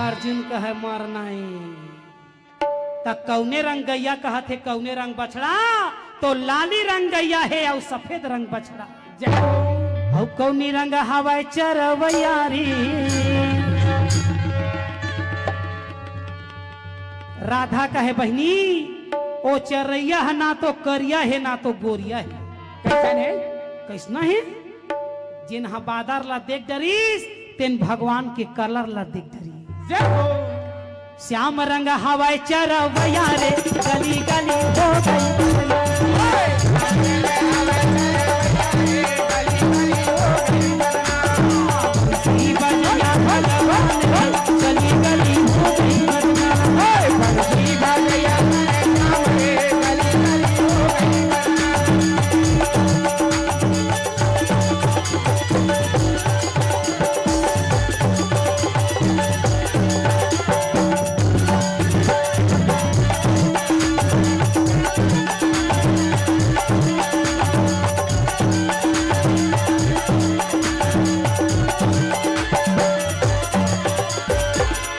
अर्जुन कहे मर नहीं। त कौने रंग गैया कहत हे, कौने रंग बछड़ा? तो लाली रंग गैया हे अउ सफेद रंग बछड़ा। जय हो। अउ कौनी रंग हवय चरवैया रे? राधा कहे बहिनी, ओ चरैया ह ना तो करिया हे ना तो गोरिया हे। कैसन हे? कैसना हे? जेन ह बादर ला देख डरिस, तेन भगवान के कलर ला देख डरिस। जय हो। श्याम रंग हवय चरवैया रे, गली गली हो गई।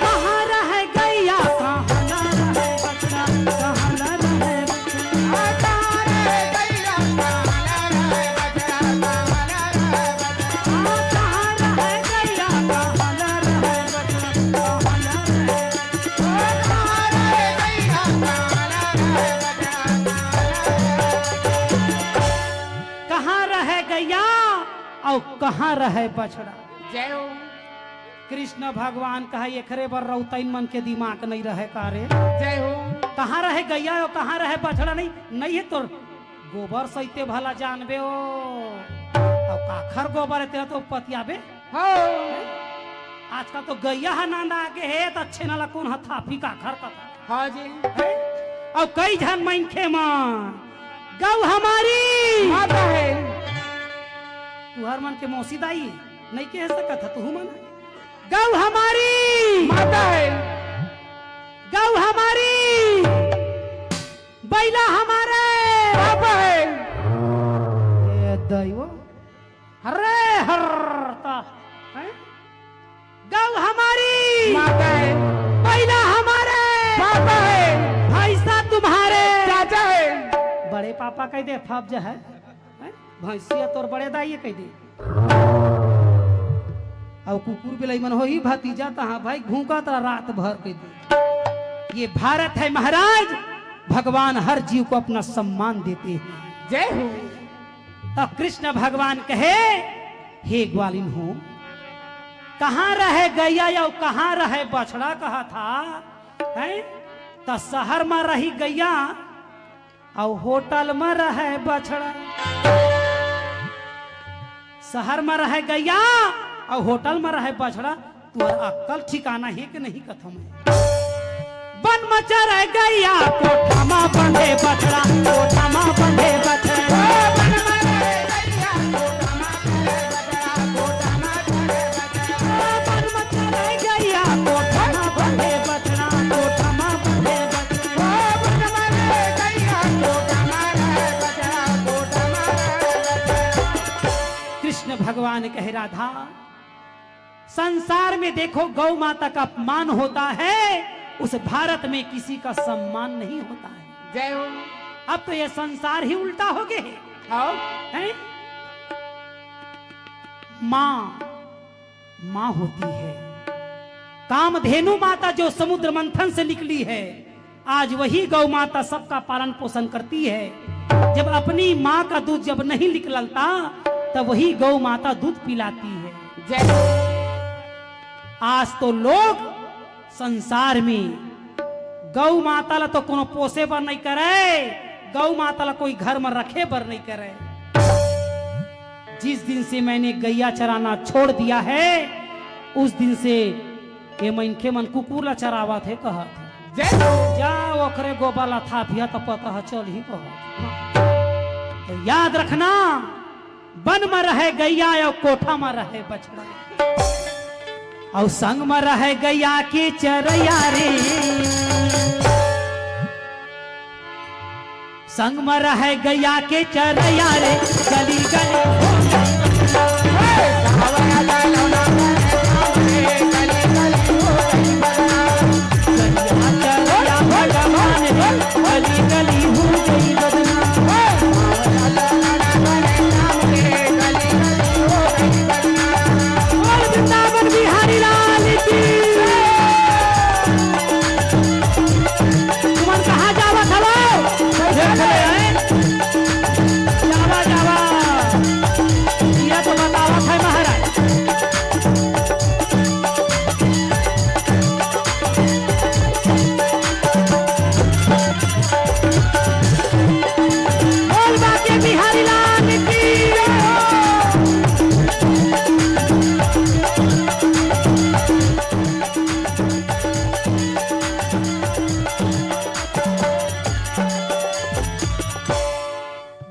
कहाँ रहे गैया, कहाँ ना रहे बछड़ा, कहाँ ना रहे बछड़ा। कहाँ रहे गैया, कहाँ ना रहे बछड़ा, कहाँ ना रहे बछड़ा। कहाँ रहे गैया, कहाँ ना रहे बछड़ा, कहाँ ना रहे बछड़ा। कहाँ रहे गैया अउ कहाँ रहे बछड़ा? जय हो। कृष्ण भगवान कहा, "एकरे बर रउतइन मन के दिमाग नइ रहे का रे?" जय हो। कहाँ रहे गैया अउ कहाँ रहे बछड़ा? नहीं, नहीं हे तोर गोबर सहिते भला जानबे ओ। अउ काखर गोबर हे तेला तो पतियाबे। हो। आजकल तो गैया ह नांदा आगे हे, त अच्छे नाला कोन ह थापही काखर कथा। हाँ जी। हैं? अउ कई झन मनखे मन, "गौ हमारी।" माता हे। तुहर मन के मौसी दाई, नइ कह सकत ह तुहू मन। "गौ हमारी।" माता हे। "गौ हमारी।" "बैला हमारे।" पापा हे। ए दैव। हरे हर ता, हैं? "गौ हमारी।" माता हे। "बैला हमारे।" पापा हे। "भैंसा तुम्हारे।" चाचा हे। बड़े पापा कहि दे, फब जे हे। हैं? भैंसिया तोर बड़े दाई कहि दे। अउ कुकुर बिलाई मन होही भतीजा, तहाँ भाई भूखा त रात भर कहि दे। ये भारत है महाराज, भगवान हर जीव को अपना सम्मान देते हैं। जय हो। तब कृष्ण भगवान कहे, "हे ग्वालिन हो, कहाँ रहे गैया अउ कहाँ रहे बछड़ा?" कहा था, हैं? त शहर म रही गैया अउ होटल म रहे बछड़ा। शहर म रहे गैया अउ होटल म रहे बछड़ा, तुहर अक्कल ठिकाना हे कि नहीं कथों मैं? बन म चरे गैया, कोठा म बंधे बछड़ा, कोठा म बंधे बछड़ा। बन म चरे गैया, कोठा म बंधे बछड़ा, कोठा म बंधे बछड़ा। बन म चरे गैया, कोठा म बंधे बछड़ा, कोठा म बंधे बछड़ा। बन म चरे गैया, कोठा म बंधे बछड़ा, कोठा म बंधे बछड़ा। कृष्ण भगवान कहे, राधा, संसार में देखो, गौ माता का अपमान होता है, उस भारत में किसी का सम्मान नहीं होता है। जय हो। अब तो ये संसार ही उल्टा हो गए है। आओ। हैं? माँ, माँ होती है। कामधेनु माता जो समुद्र मंथन से निकली है, आज वही गौ माता सबका पालन पोषण करती है। जब अपनी माँ का दूध जब नहीं निकलता, तब वही गौ माता दूध पिलाती है। जय। आज तो लोग संसार में गौ माता ला तो कोनो पोसे बर नहीं करे, गौ माता ला कोई घर में रखे बर नहीं करे। जिस दिन से मैंने गैया चराना छोड़ दिया है, उस दिन से ये मनखे मन कुकुर ला चरावत हे कहत हे। जय हो। जा ओखरे गोबर ला थापिया त पता ह चलही कहत। तो याद रखना, बन म रहे गैया अउ कोठा म रहे बछड़ा, अउ संग म रहे गैया के चरैया रे। संग म रहय गैया के चरैया रे, गली गली हो गई बदनाम। हे, गावय गैया के चरैया रे, गली गली हो गई बदनाम। गैया चरैया भगवान रे, गली गली हो गई बदनाम। हे, गावय गैया के चरैया रे, गली गली हो गई बदनाम। बोल वृंदावन बिहारी लाल की। तुमन कहाँ जावत हवो? देख ले, हैं? जावा, जावा। ये तो बतावत है महाराज। बोल बाके बिहारी लाल की।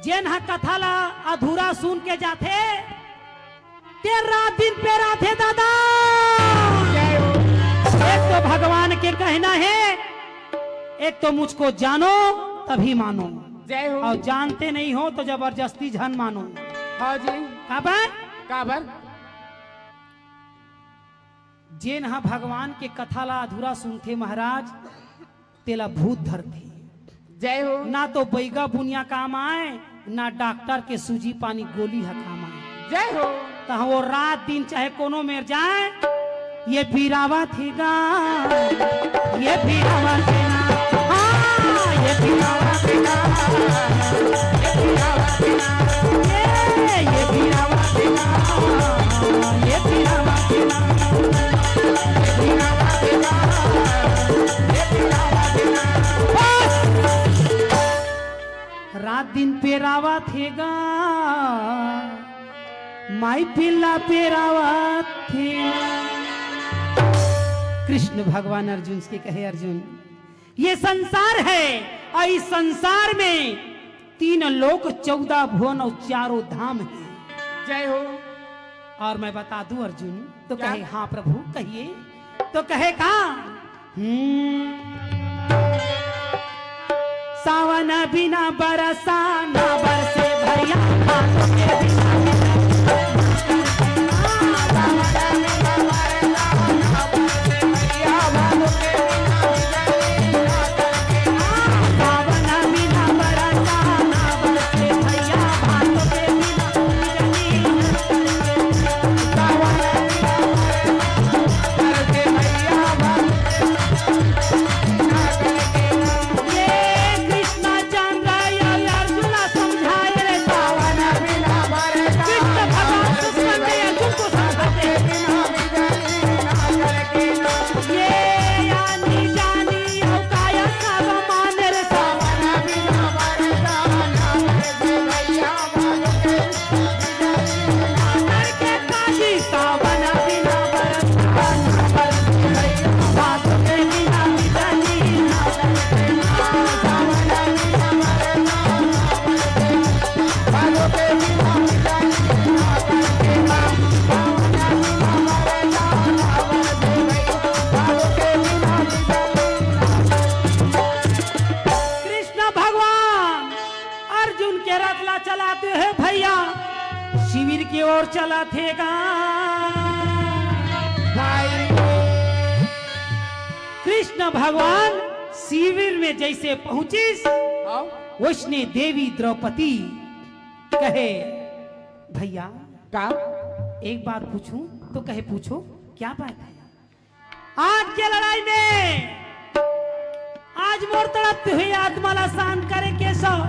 जेन ह कथा ला अधूरा सुन के जाथे, ते रात दिन पेराथे दादा। एक तो भगवान के कहना है, एक तो मुझको जानो तभी मानो, जय हो। और जानते नहीं हो तो जबरदस्ती झन मानो। हाँ जी। काबर? काबर? जेन ह भगवान के कथा ला अधूरा सुनथे महाराज, तेला भूत धरथे। जय हो। ना तो बैगा बुनिया काम आय, ना डॉक्टर के सूजी पानी गोली ह काम आय। जय हो। त वो रात दिन चाहे कोनो मेर जाय, ये पीरावत हे गा, ये पीरावत हे ना, हाँ, ये पीरावत हे ना, ये पीरावत हे ना, ये, ये पीरावत हे ना, ये पीरावत हे ना। बस। रात दिन पेरावत हे गा, माई पिल्ला पेरावत हे। कृष्ण भगवान अर्जुन से कहे, अर्जुन, ये संसार है और इस संसार में तीन लोक, चौदह भुवन और चारों धाम है। जय हो। और मैं बता दूं अर्जुन, तो क्या? कहे, "हाँ प्रभु, कहिए।" तो कहे का, हम्म। सावन बिना बरसा ना बरसे भैया, भादो के बिना कृष्ण भगवान अर्जुन के रथ ला चलाते हे भैया, शिविर के ओर चलाथे गा। भाई। कृष्ण भगवान शिविर में जैसे पहुंचिस, हाँ। वैसने देवी द्रौपदी कहे, "भैया, का? एक बात पूछूं?" तो कहे, "पूछो, क्या बात है?" आज के लड़ाई में, आज मोर तड़पती हुई आत्मा ला शांत करे केशव,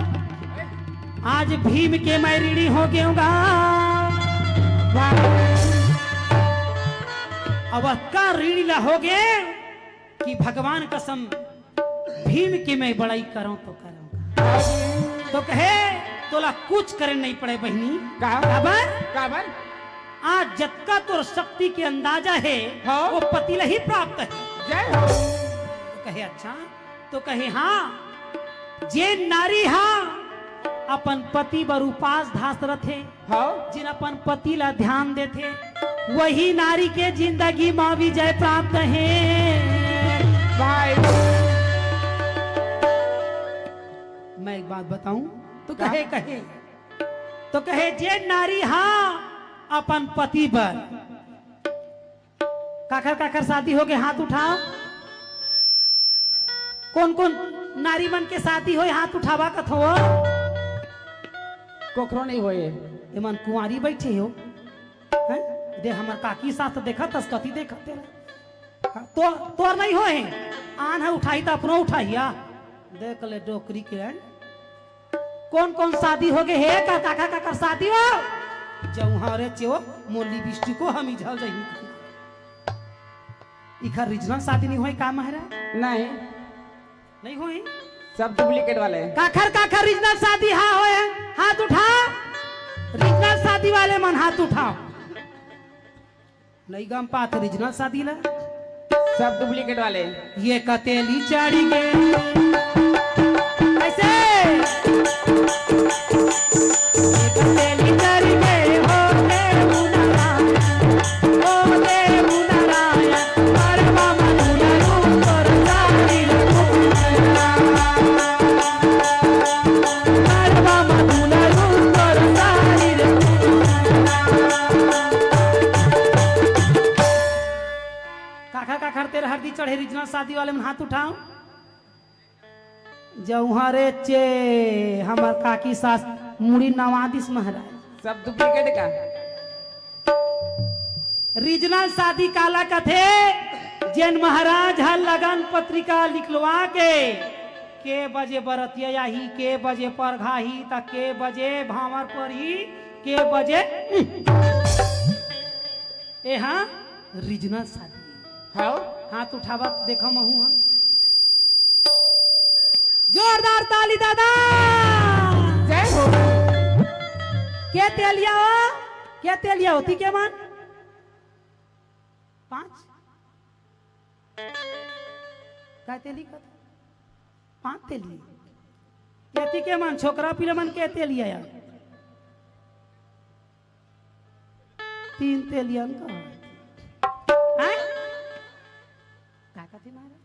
आज भीम के मैं ऋणी हो गए हूँ गा। अब का ऋणी ला हो गए कि भगवान कसम भीम के मैं बड़ाई करूं तो करूं। तो कहे, "तोला कुछ करे नहीं पड़े बहिनी।" का? काबर? काबर? आज जतका तोर शक्ति के अंदाजा है, हाँ। वो पति ला ही प्राप्त है। जय हो। तो कहे, "अच्छा?" तो कहे, "हाँ, जे नारी हा अपन पति बर उपास धास रथे, हाँ। जिन अपन पति ला ध्यान देथे, वही नारी के जिंदगी मा विजय प्राप्त हे।" भाई। मैं एक बात बताऊं, तो का? कहे, कहे, तो कहे, जे नारी हा अपन पति बर। काखर काखर शादी होगे, हाथ उठाव। कोन कोन नारी मन के शादी होय, हाथ उठावा कथो। कोखरो नहीं होय। एमन कुंवारी बैठे हो। हैं? दे हमर काकी सास देखत हस, कति देखत तेला। हाँ, तो, तोर नहीं होय। आन ह उठाही त अपनो उठाही, आ। देख ले डोकरी के, हैं? कोन कोन शादी होगे हे, का काखर काखर शादी हो? जउहा रे चेव, मोर लिपस्टिको ह मिझल जही। इखर रिजनल शादी नहीं होय का महाराज? नहीं। नहीं होय? सब डुप्लीकेट वाले हैं। काखर काखर रिजनल शादी हा होय, हाथ उठा। रिजनल शादी वाले मन हाथ उठाव। नहीं गम पात रिजनल शादी ला। सब डुप्लीकेट वाले। ये कतेली चढ़ी गे। कैसे? ये कतेली चढ़ी गे, हो देव नारायण, हो देव नारायण, परवा मधुर रूप तोर सारी रे। काखर काखर तेर हरदी चढ़े रिजनल शादी वाले मन हाथ उठाव। जउहा रे चे, हमर काकी सास मुड़ी नवा दिस महाराज। सब डुप्लीकेट का। रिजनल शादी काला कथे? जेन महाराज ह लगन पत्रिका लिखलवा के, के बजे बरतिया आही, के बजे परघाही, त के बजे भांवर परही, के बजे, एहा रिजनल शादी। हाव। हाथ उठावत देखा महू हा। जोरदार ताली दादा। जय हो। के तेलिया हो? के तेलिया होती के मन? पांच? काय तेली कथे? पांच तेली। एती के मन छोकरा पिला मन के तेलिया यार। तीन तेलियन का। हैं? का कथे महाराज?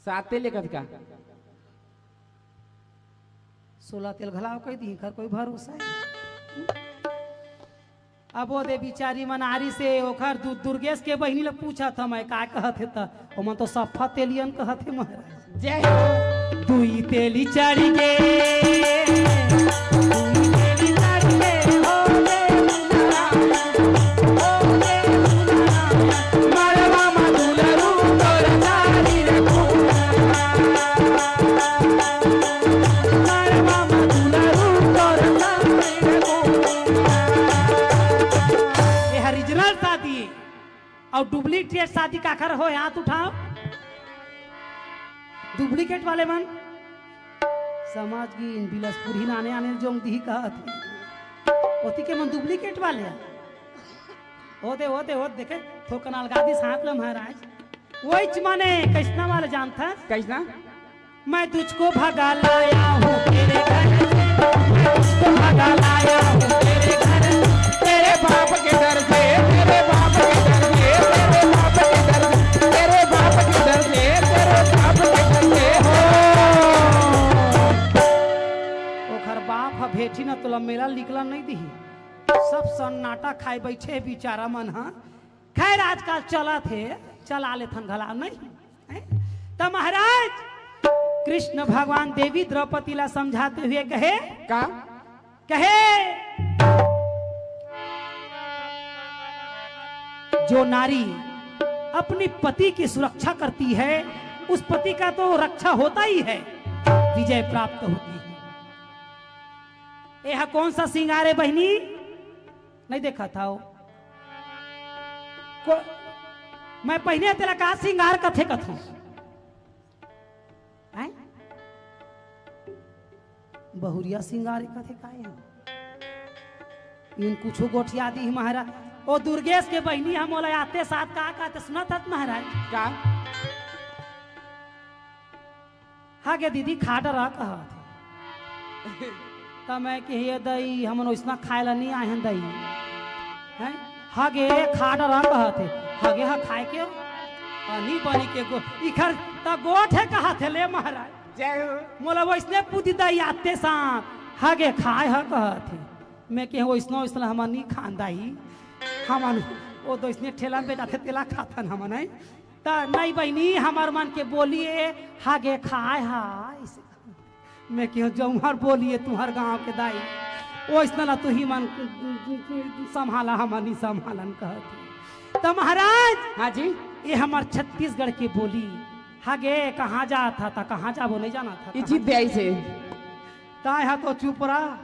सात तेल कथे का? सोलह तेल घलाव कह दी, कर कोई भरोसा है? अब वो दे बिचारी मन आरी से ओखर दु-, दुर्गेश के बहिनी ल पूछत हंव मैं का कहत हे, त ओमन तो सफा तेलियन कहत हे महाराज। जय हो। दुई तेली चढ़ी गे, दुई तेली चढ़ी गे, हो रे नारायण, हो रे नारायण, मड़वा म दुलरू तोर सारी रे फूल। मड़वा म दुलरू तोर सारी रे फूल। ये हरिजनल शादी। अउ डुप्लीकेट शादी काखर होय, हाथ उठाव। डुप्लीकेट वाले मन समझ गिन, बिलासपुर ही आने आने जोंग दिही कहत हे। ओती के मन डुप्लीकेट वाले। ओ दे, ओ दे, ओ देखे, थोकन अलगा दिस हाथ ल महाराज। वहीच माने कइसना वाले जानथस? कइसना? मैं तुझको भगा लाया हूँ तेरे घर से, मैं तुझको भगा लाया हूँ तेरे घर से, तेरे बाप के डर से, तेरे बाप के डर से, तेरे बाप के डर से, तेरे बाप के डर से, तेरे बाप के डर से हो। ओखर बाप ह भेठी न तोला मेला निकलन नहीं दिही। सब सन्नाटा खाए बैठे बिचारा मन ह। खैर, आजकल चलत हे, चला लेथन घला नहीं, हैं? त महाराज, कृष्ण भगवान देवी द्रौपदी ला समझाते हुए कहे, का? कहे, जो नारी अपनी पति की सुरक्षा करती है, उस पति का तो रक्षा होता ही है, विजय प्राप्त होती है। यह कौन सा श्रृंगार है बहिनी? नहीं देखा था वो। को-, मैं पहिने तेला का सिंगार कथे कथों? हैं? बहुरिया सिंगार कथे काहे हम? इन कुछो गोठिया दी महाराज। ओ दुर्गेश के बहिनी हम ओला आते साथ का कहते सुनत हत महाराज? का? हा गे दीदी, खा डरा कहत हे। त मैं कहे, "हे दई, हमन ओइसना खाए ला नहीं आए हन दई।" हैं? हा गे खा डरा कहत हे। हा गे हा खाए के? अनी बनी के गो-, इखर त गोठ हे कहत हे ले महाराज। जय हो। मोला वइसने पूछी दाई आते साथ, "हगे खाय ह?" कहत हे। मैं कहेंव, "वइसनो वइसनो हमन नी खान दाई, हमन ओ दइसने ठेला में बेचाथे तेला खाथन हमन, हैं?" त नहीं बहिनी, हमर मन के बोली ए, "हगे खाय ह?" अइसे। मैं कहेंव, "जउहर बोली ए तुंहर गांव के दाई, वइसना ला तुही मन संभाला, हमन नी संभालन," कहत हे। त महाराज, हाँ जी। ए हमर छत्तीसगढ़ के बोली, "हगे कहाँ जात ह?" त कहाँ जाबो नहीं जानत ह, इचित कहाँ दे आइसे। ताय ह तो चुप रह,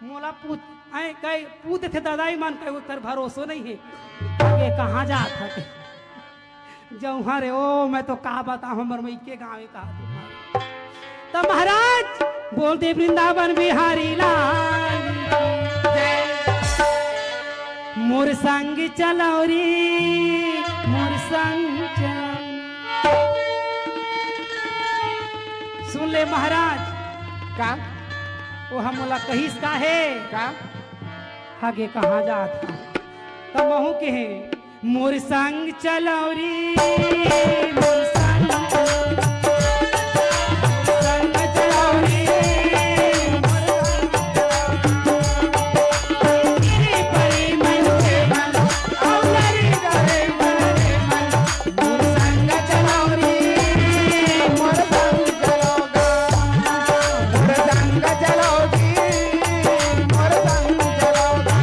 मोला पूछ, ऐ कई पूछ देथे ददाई मन, कई ओकर भरोसो नहीं हे। "हगे कहाँ जात ह?" जउहर ए, ओ मैं तो का बतावंव, हमर मइके गाँव ए कहा तुंहर। त महाराज, बोल दे वृंदावन बिहारी लाल की जय। मोर संग चलव रे, मोर संग चलव। सुन ले महाराज। का? ओ ह मोला कहिस का हे? का? हगे कहाँ जात ह? त महूँ कहेंव, मोर संग चलव रे, मोर संग, संग चलव रे, मोर संग चलव रे। तेरे परे मन के मन, अउ लरे डरे मन रे मन, मोर संग चलव रे, मोर संग चलव गा, मोर संग चलव जी, मोर संग चलव गा।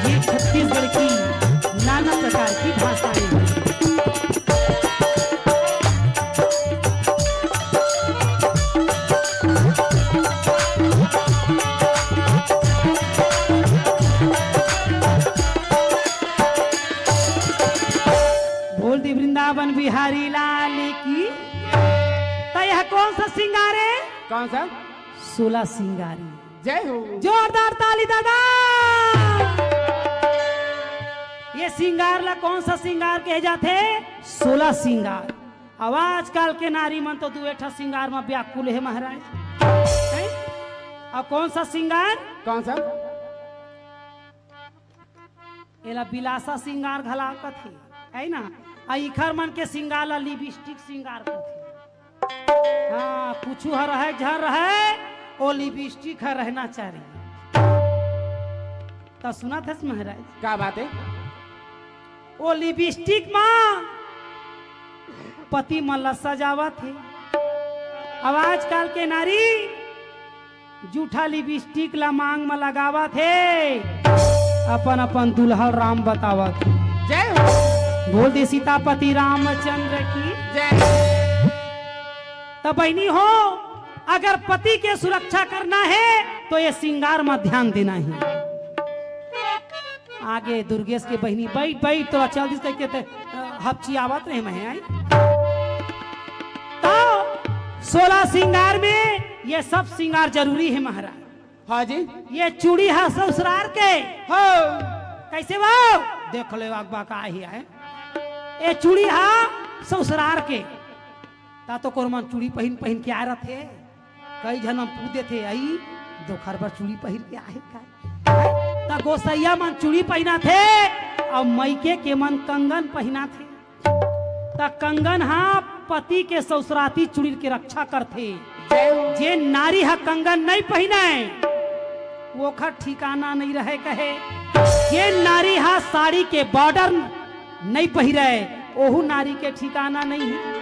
ये छत्तीसगढ़ की नाना प्रकार की भाषाएं हैं। बोल दे वृंदावन बिहारी लाल की। त यह कौन सा सिंगार है? कौन सा? सोलह सिंगारी। जय हो। जोरदार ताली दादा। ये सिंगार ला कौन सा सिंगार कहे जाथे? सोलह सिंगार। अब आजकल के नारी मन तो दुए ठा सिंगार म व्याकुल हे महाराज। हैं? अब कौन सा सिंगार? कौन सा? एला बिलासा सिंगार घला कथे, है ना? आ इखर मन के सिंगार ला लिपस्टिक सिंगार कथे। हाँ, कुछु ह रहय, झन रहय, ओ लिपस्टिक ह रहना चाही। त सुनत हस महाराज? का बात है? ओ लिपस्टिक म पति मन ला सजावत हे। अब आजकल के नारी जूठा लिपस्टिक ला मांग म लगावत हे, अपन अपन दुल्हा राम बतावत हे। जय हो। बोल दे सीतापति रामचंद्र की। जय। त बहिनी हो, अगर पति के सुरक्षा करना हे तो ये सिंगार म ध्यान देना हे। आगे दुर्गेश के बहिनी, "बैठ, बैठ, तोला चल दिस," कहिके ते, अ, हपचियावत रहे मैं, आई। तो सोलह सिंगार में ये सब सिंगार जरूरी हे महाराज। हाँ जी। ये चूड़ी हा ससुरार के। हो। कैसे वो? देख ले अगबा का ही है। ये चूड़ी हा ससुरार के। ता तो कोरमन चूड़ी पहिन, पहिन के आय रथे। कई झन मन पूछ देथे, "अई, दोखर बर चूड़ी पहिर के आहे का?" त गोसइया मन चूड़ी पहिनाथे अउ मइके के मन कंगन पहिनाथे। त कंगन हा पति के ससुराती चूड़ी के रक्षा करथे। जे नारी हा कंगन नइ पहिने, ओखर ठिकाना नइ रहे कहे। जे नारी हा साड़ी के बॉर्डर नइ पहिरे, ओहू नारी के ठिकाना नइ हे।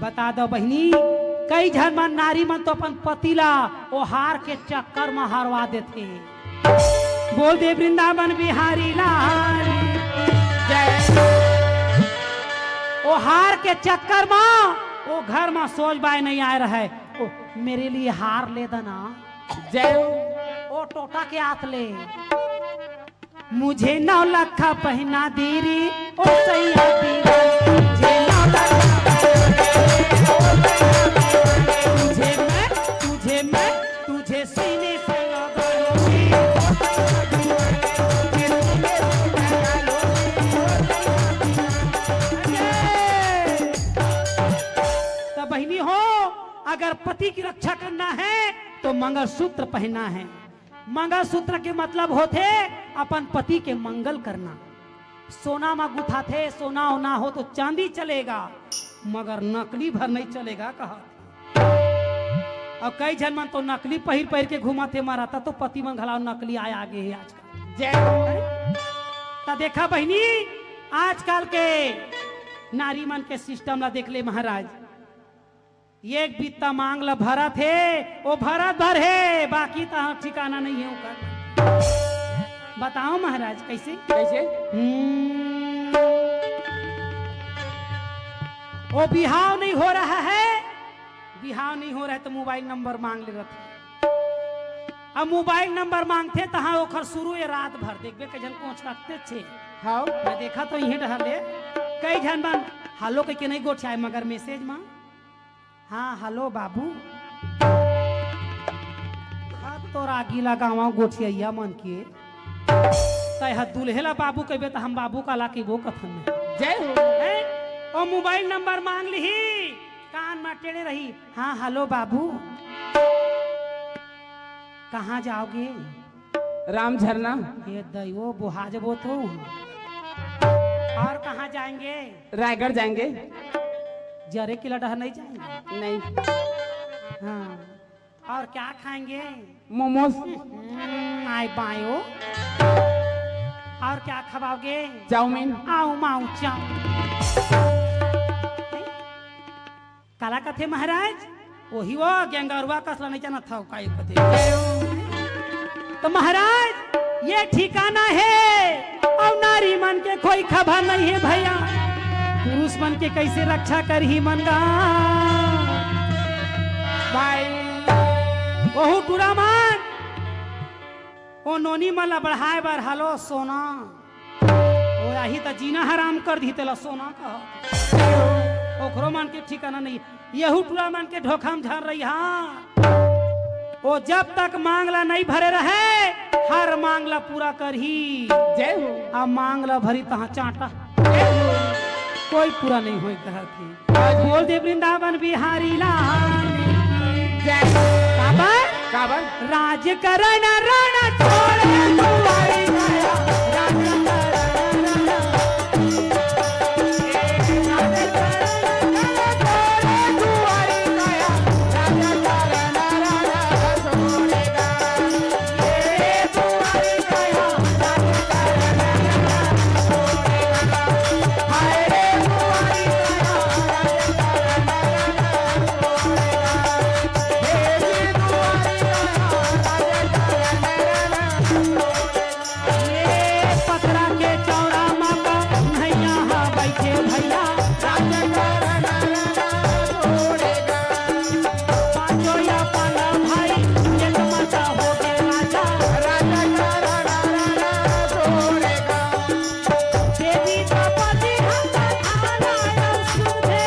बता दव बहिनी, कई झन मन, नारी मन तो अपन पति ला ओ हार के चक्कर म हरवा देथे। बोल दे वृंदावन बिहारी लाल की जय। ओ हार के चक्कर म ओ घर म सोज बाय नइ आय रहय, ओ मेरे लिए हार ले देना। जय। ओ टोटा के हाथ ले। मुझे नौ लखा पहना दे रे, ओ सैया दीवाना। मुझे नौ लखा पहना दे रे, ओ सैया दीवाना। तुझे मैं, तुझे मैं, तुझे सीने से लगा लूंगी। त बहिनी हो, अगर पति की रक्षा करना है तो मंगलसूत्र पहनना है। मंगलसूत्र के मतलब होथे अपन पति के मंगल करना। सोना म गुथाथे, सोना ओना हो तो चांदी चलेगा, मगर नकली भर नहीं चलेगा, कहा। अउ कई झन मन तो नकली पहिर पहिर के घूमत हे, मरता तो पति मन घलाव नकली आय आगे हे आजकल। जय हो। त देखा बहिनी, आजकल के नारी मन के सिस्टम ला देख ले महाराज। एक बित्ता मांग ला भरत हे, वो भरत भर हे, बाकी तहां ठिकाना नहीं हे ओकर। बताओ महाराज, कैसे? कैसे? हम्म। वो बिहाव नहीं हो रहा है, बिहाव नहीं हो रहा है तो मोबाइल नंबर मांग ले रथे। अब मोबाइल नंबर मांगथे तहां ओखर शुरू ये रात भर देखबे कई झन कोचकथे। हाँ। मैं देखा तो इहे डहर ले कई झन मन हेलो कहिके नहीं गोठियाय मगर मैसेज मा, हाँ हेलो बाबू। हाँ, तोर आगी लगावा गोठियैया मन के। तै ह दूल्हे ला बाबू कहिबे त हम बाबू काला कहिबो कथन। जय हो। हैं? ओ मोबाइल नंबर मांग लिही, कान मा टेढ़े रही। हाँ हेलो बाबू। कहाँ जाओगे? राम झरना। ये दइवो बोहा जबो तो। और कहाँ जाएंगे? रायगढ़ जाएंगे। जरे किला डहर नहीं जाएंगे? नहीं। हाँ। और क्या खाएंगे? मोमोज। हम्म, आय बायो। और क्या खवाओगे? चाउमीन। आओ माऊ चाउमीन। काला कथे महाराज? वही वो गेंगरुआ कस ला नहीं जानत हव, का एक कथे। तो महाराज, ये ठिकाना हे, अउ नारी मन के कोई खबर नहीं हे भैया। पुरुष मन के कैसे रक्षा करही मन गा? भाई। ओहू टूरा मन, ओ नोनी मन ला बढ़ाए बर हेलो सोना। ओ आही त जीना हराम कर दिही, तेला सोना कह। ओखरो मन के ठिकाना नहीं। यहू टूरा मन के धोखा म झन रही, हाँ। ओ जब तक मांग ला नहीं भरे रहे, हर मांग ला पूरा करही। जय हो। अब मांग ला भरी तहाँ चांटा। जय हो। कोई पूरा नहीं होय कहत हे। बोल दे वृंदावन बिहारी लाल की जय। काबर? काबर? राजकरण रण छोड़े दुआरी गया, राजकरण रण। ये पथरा के चौरा मा कन्हैया हा बइठे भैया। पाँचों अपन भाई एक मता होगे राजा। देवी द्रौपदी हा कथा ला अउ सुनथे।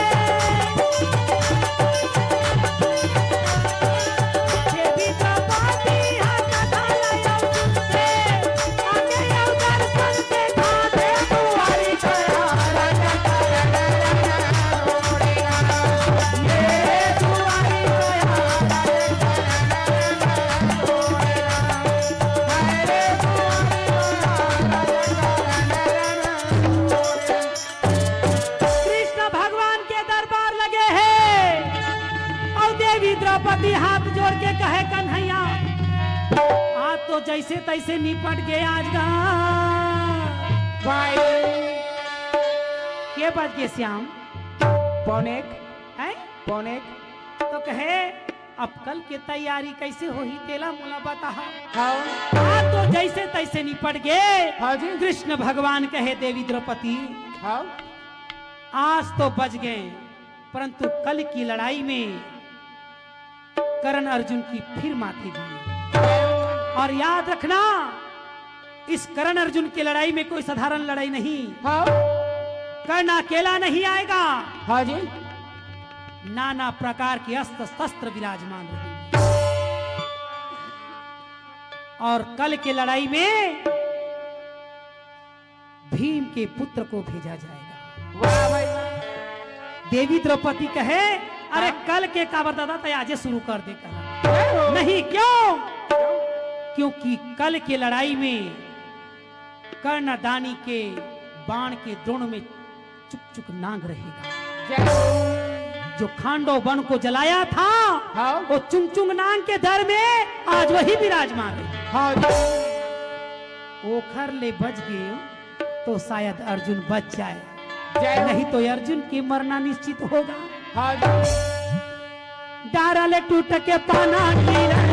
देवी द्रौपदी हा कथा ला अउ सुनथे। आके अउ दर्शन देखा दे दुआरी गया। कृष्ण भगवान के दरबार लगे हे अउ देवी द्रौपदी हाथ जोड़ के कहे, "कन्हैया, आज तो जैसे तैसे निपट गए आज गा।" भाई। के बज गए श्याम? पौने एक। हैं? पौने एक। तो कहे, अब कल के तैयारी कैसे होही, तेला मोला बताहा। हाँ। आज तो जैसे तैसे निपट गए। हाँ जी। कृष्ण भगवान कहे, देवी द्रौपदी, हाँ। आज तो बच गए, परंतु कल की लड़ाई में कर्ण अर्जुन की फिर माथे भी। और याद रखना, इस कर्ण अर्जुन की लड़ाई में कोई साधारण लड़ाई नहीं। हाँ। कर्ण अकेला नहीं आएगा। हाँ जी। नाना प्रकार के अस्त्र शस्त्र विराजमान रहेंगे। और कल के लड़ाई में भीम के पुत्र को भेजा जाएगा। वाह भाई। देवी द्रौपदी कहे, "अरे हाँ। कल के काबर दादा, तैं आजे शुरू कर दे," कहा। जय हो। "नहीं, क्यों?" क्यों? क्योंकि कल के लड़ाई में कर्णदानी के बाण के द्रोण में चुक चुक नांग रहेगा। जय हो। जो खांडव वन को जलाया था, हाँ। वो चुंगचुंग नांग के दर में आज वही विराजमान है। हाँ जी। ओखर ले बच गए तो शायद अर्जुन बच जाए, जय हो। नहीं तो अर्जुन के मरना निश्चित होगा। हाँ जी। डारा ले टूट के पाना गिरे।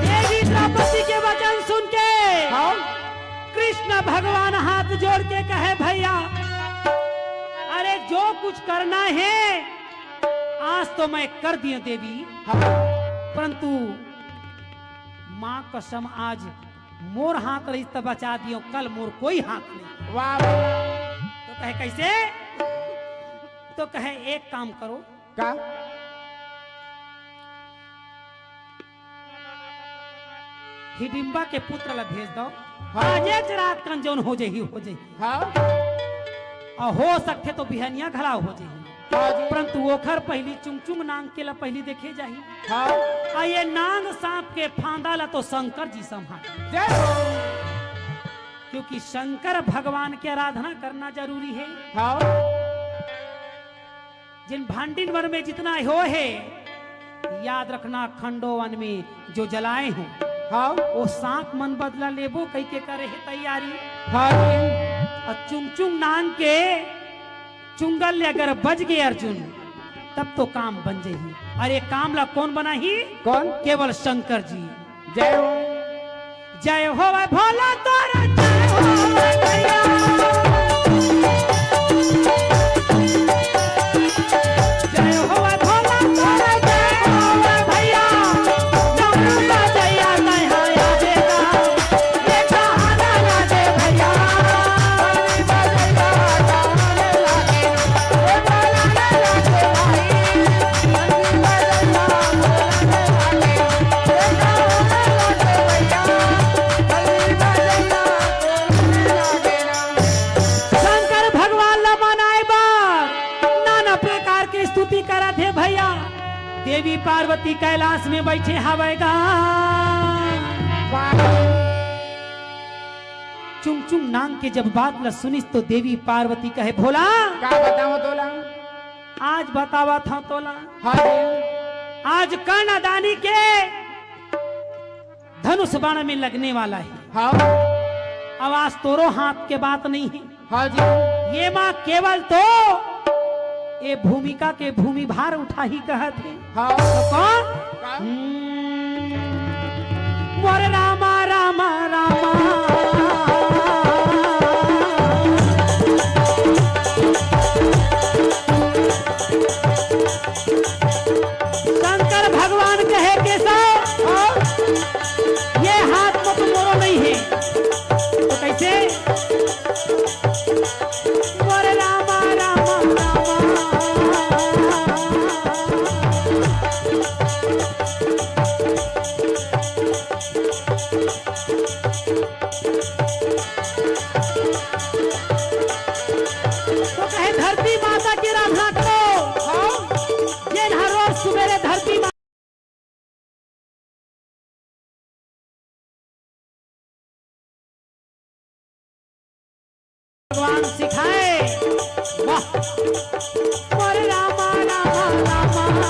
देवी द्रौपदी के वचन सुन के हाँ। कृष्ण भगवान हाथ जोड़ के कहे, भैया, अरे, जो कुछ करना है, आज तो मैं कर दियो देवी, हाँ। परंतु माँ कसम, आज मोर हाथ रहिस त बचा दियो, कल मोर कोई हाथ नहीं। वाह, वाह। तो कहे, कैसे? तो कहे, एक काम करो। का? हिडिम्बा के पुत्र ला भेज दो। हाँ। आज एक रात कन जौन हो जाही, हो जाही। हाँ। अउ हो सकथे तो बिहनिया घला हो जाही। हाँ जी। परंतु ओखर पहिली चुंगचुंग नांग के ला पहिली देखे जाही। हाँ। अउ ये नांग सांप के फांदा ला तो शंकर जी संभाल। जय हो। क्योंकि शंकर भगवान के आराधना करना जरूरी है। हाँ। जिन भांडिन वन में जितना हो हे, याद रखना, खंडो वन में जो जलाए हो, हाँ। वो सांप मन बदला लेबो कहि के करे हे तैयारी। हाँ जी। अउ चुंगचुंग नांग के चुंगल ले अगर बच गए अर्जुन, तब तो काम बन जाही। अउ ये काम ला कौन बनाही? कौन? केवल शंकर जी। जय हो। जय हो भाई भोला तोरा, जय हो भाई भैया। जय हो भाई भोला तोरा, जय हो भाई भैया। डमरू बजैया नैहरा देगा, ये कहाना ना दे भैया। शंकर भगवान ला मनाए बर नाना प्रकार के स्तुति करत हे भैया। देवी पार्वती कैलाश में बैठे हवय गा। चुंगचुंग नांग के जब बात ला सुनिस तो देवी पार्वती कहे, भोला, का बतावं तोला? आज बतावत हंव तोला। हाँ जी। आज कर्णदानी के धनुष बाण में लगने वाला है। हाँ। अब आज तोरो हाथ के बात नहीं है। हाँ जी। ये माँ केवल तो ये भूमिका के भूमि भार उठाही कहत हे। हाँ। तो कौन? का? हम्म, मोरे रामा, रामा, रामा। शंकर भगवान कहे, केशव, हाँ? ये हाथ में तो मोरो नहीं है। तो कैसे? मोरे रामा, रामा, रामा। तो कहे, धरती माता की आराधना करो। हाँ। जेन हर रोज सुबेरे धरती मा-, भगवान सिखाए। वाह। मोरे रामा, रामा, रामा।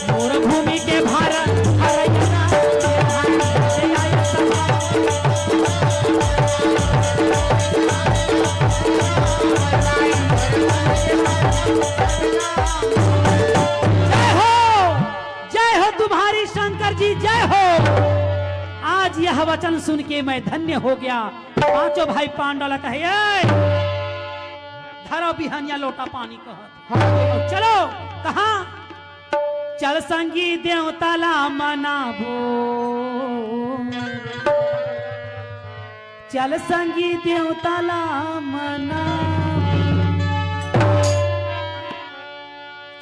मोर मैं धन्य हो गया। पांचों भाई पांडव ला कहे, "ए, धरो बिहनिया लोटा पानी," कहत। हाँ। "चलो।" कहाँ? "चल संगी देवता ला मनाबो, चल संगी देवता ला मनाबो।"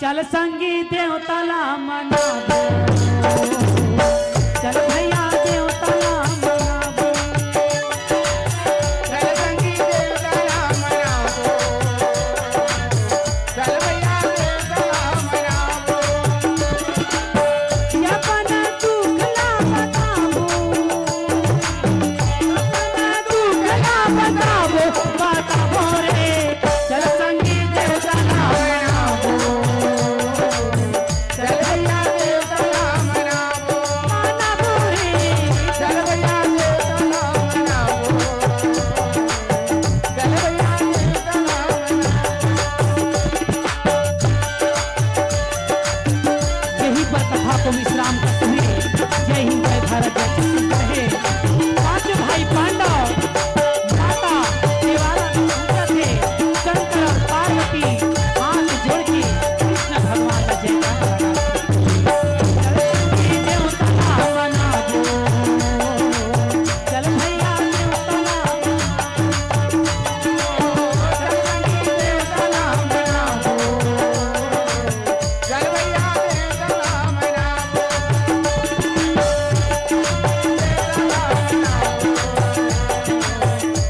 चल संगी देवता ला मनाबो, चल भैया देवता ला मनाबो। चल संगी देवता ला मनाबो, चल भैया देवता ला मनाबो। अपन दुख ला बताबो, अपन दुख ला बताबो, बताबो रे। चल संगी देवता ला मनाबो। चल भैया देवता ला मनाबो। मनाबो रे। चल भैया देवता ला मनाबो। चल भैया देवता ला मनाबो। यहीं पर कथा को विश्राम करते हुए जय हिंद, जय भारत, जय छत्तीसगढ़ है। पांचों भाई पांडव माता देवारा में पहुंचत हे। शंकर और पार्वती हाथ जोड़ के कृष्ण भगवान का जयकार लगा। चल संगी देवता ला मनाबो, चल भैया देवता ला मनाबो, चल संगी देवता ला मनाबो। चल भैया देवता ला मनाबो।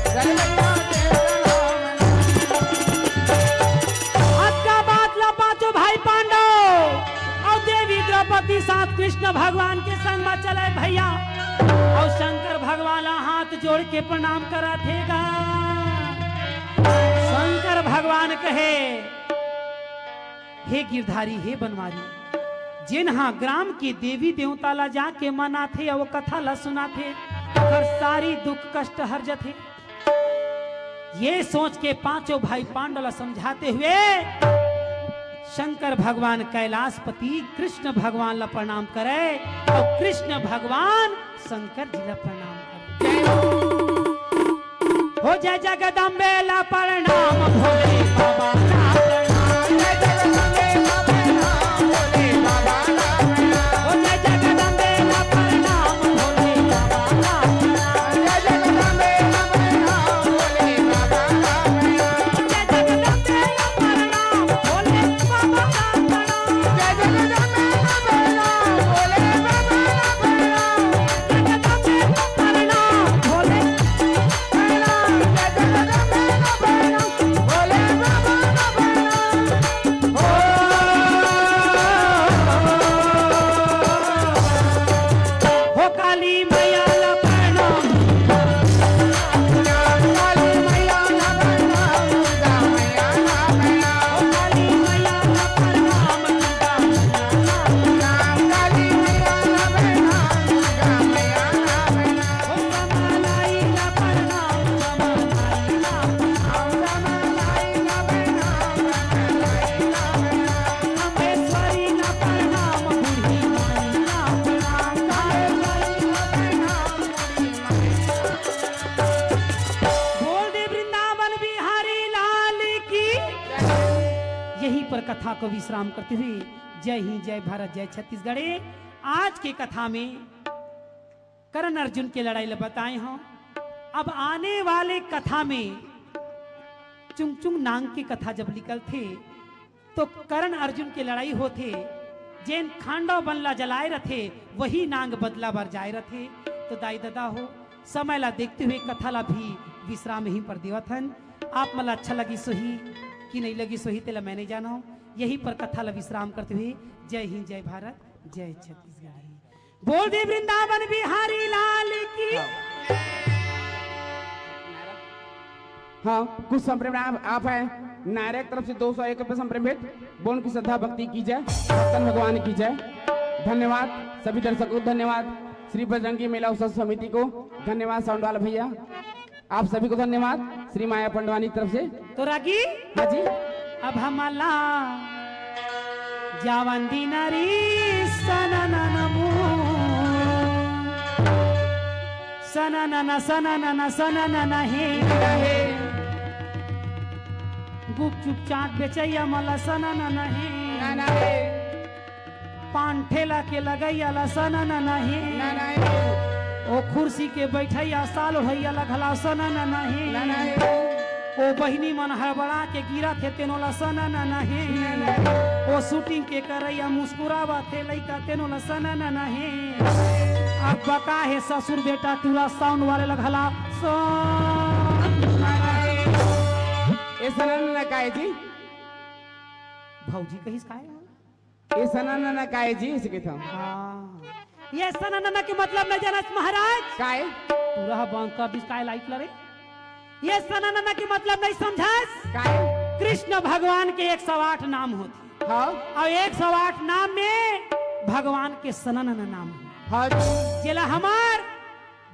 चल भैया देवता ला मनाबो। अतका बात ला पांचों भाई पांडव अउ देवी द्रौपदी साथ कृष्ण भगवान के संग म चले भैया। अउ शंकर भगवान ला हाथ जोड़ के प्रणाम करत हे गा। शंकर भगवान कहे, हे गिरधारी, हे बनवारी, जेन हा ग्राम के देवी देवता ला जाके मनाथे अउ कथा ला सुनाथे, ओकर सारी दुख कष्ट हर जथे। ये सोच के पांचों भाई पांडव ला समझाते हुए शंकर भगवान कैलाशपति कृष्ण भगवान ला प्रणाम करे अउ कृष्ण भगवान शंकर जी ला प्रणाम करे। हो जय जगदम्बे ला प्रणाम, भोले बाबा ला प्रणाम। जय जगदम्बे ला प्रणाम, भोले बाबा ला प्रणाम। हो जय जगदम्बे ला प्रणाम, भोले बाबा ला प्रणाम। जय जगदम्बे ला प्रणाम, भोले बाबा ला प्रणाम। जय जगदम्बे ला प्रणाम, भोले बाबा ला प्रणाम। जय जगदम्बे ला प्रणाम, भोले बाबा ला प्रणाम। जगदम्बे ला प्रणाम, भोले प्रणाम, जय जगदम्बे ला प्रणाम, भोले बाबा ला प्रणाम। हो, हो काली मैया ला प्रणाम। काली मैया ला प्रणाम, दुर्गा मैया ला प्रणाम। हो काली मैया ला प्रणाम, दुर्गा मैया ला प्रणाम। काली मैया ला प्रणाम, दुर्गा मैया ला प्रणाम। बोल दे वृंदावन बिहारी लाल की। यहीं पर कथा को विश्राम करते हुए जय हिंद, जय भारत, जय छत्तीसगढ़। आज के कथा में कर्ण अर्जुन के लड़ाई ल बताए हंव। अब आने वाले कथा में चुंगचुंग नांग के कथा जब निकलथे, तो कर्ण अर्जुन के लड़ाई होथे, जेन खांडव बन ला जलाए रथे, वही नांग बदला बर जाए रथे। तो दाई ददा हो, समय ला देखते हुए कथा ला भी विश्राम यहीं पर देवत हन। आप मन ला अच्छा लगिस होही कि नहीं लगिस होही, तेला मैं नहीं जानव। यहीं पर कथा ला विश्राम करते हुए जय हिंद, जय भारत, जय छत्तीसगढ़। बोल दे वृंदावन बिहारी लाल की। हाँ, कुछ संप्रेम आप, आप है, नायरा की तरफ से दो सौ एक रुपये संप्रेम भेंट। बोल की श्रद्धा भक्ति की जय, भक्तन भगवान की जय। धन्यवाद सभी दर्शकों को, धन्यवाद श्री बजरंगी मेला उत्सव समिति को, धन्यवाद साउंड वाला भैया। आप सभी को धन्यवाद श्री माया पंडवानी की तरफ से। तो रागी, हाँ जी। अब हमला जावन दीना री सनननमू। सना नना, सना नना, सना नना हे। गुपचुप चाट बेचैया मन ला सना नना हे। पान ठेला के लगैया ला सना नना हे। ओ खुर्सी के बैठैया साल ओढ़ैया ला घला सना नना हे। ओ बहिनी मन हड़बड़ा के गिरत हे तेनो ला सना नना हे। ओ शूटिंग के करैया मुस्कुरावत हे लइका तेनो ला सना नना हे। अब बका हे ससुर बेटा टूरा साउंड वाले ला घला सना नना हे। ए सना नना काय जी? भौजी कहिस काय? ए सना नना काय जी, इसे कहता हूँ। हाँ। ये सना नना के मतलब नहीं जानस महाराज। काय? पूरा बंद कर दिस काय लाइट लरे। ये सना नना के मतलब नहीं समझस। काय? कृष्ण भगवान के एक सौ आठ नाम होथे। हाँ। और एक सौ आठ नाम में भगवान के सना नना नाम हे। हाँ जी। जेला हमार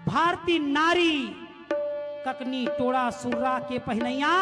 भारतीय नारी ककनी टोड़ा सुर्रा के पहनैया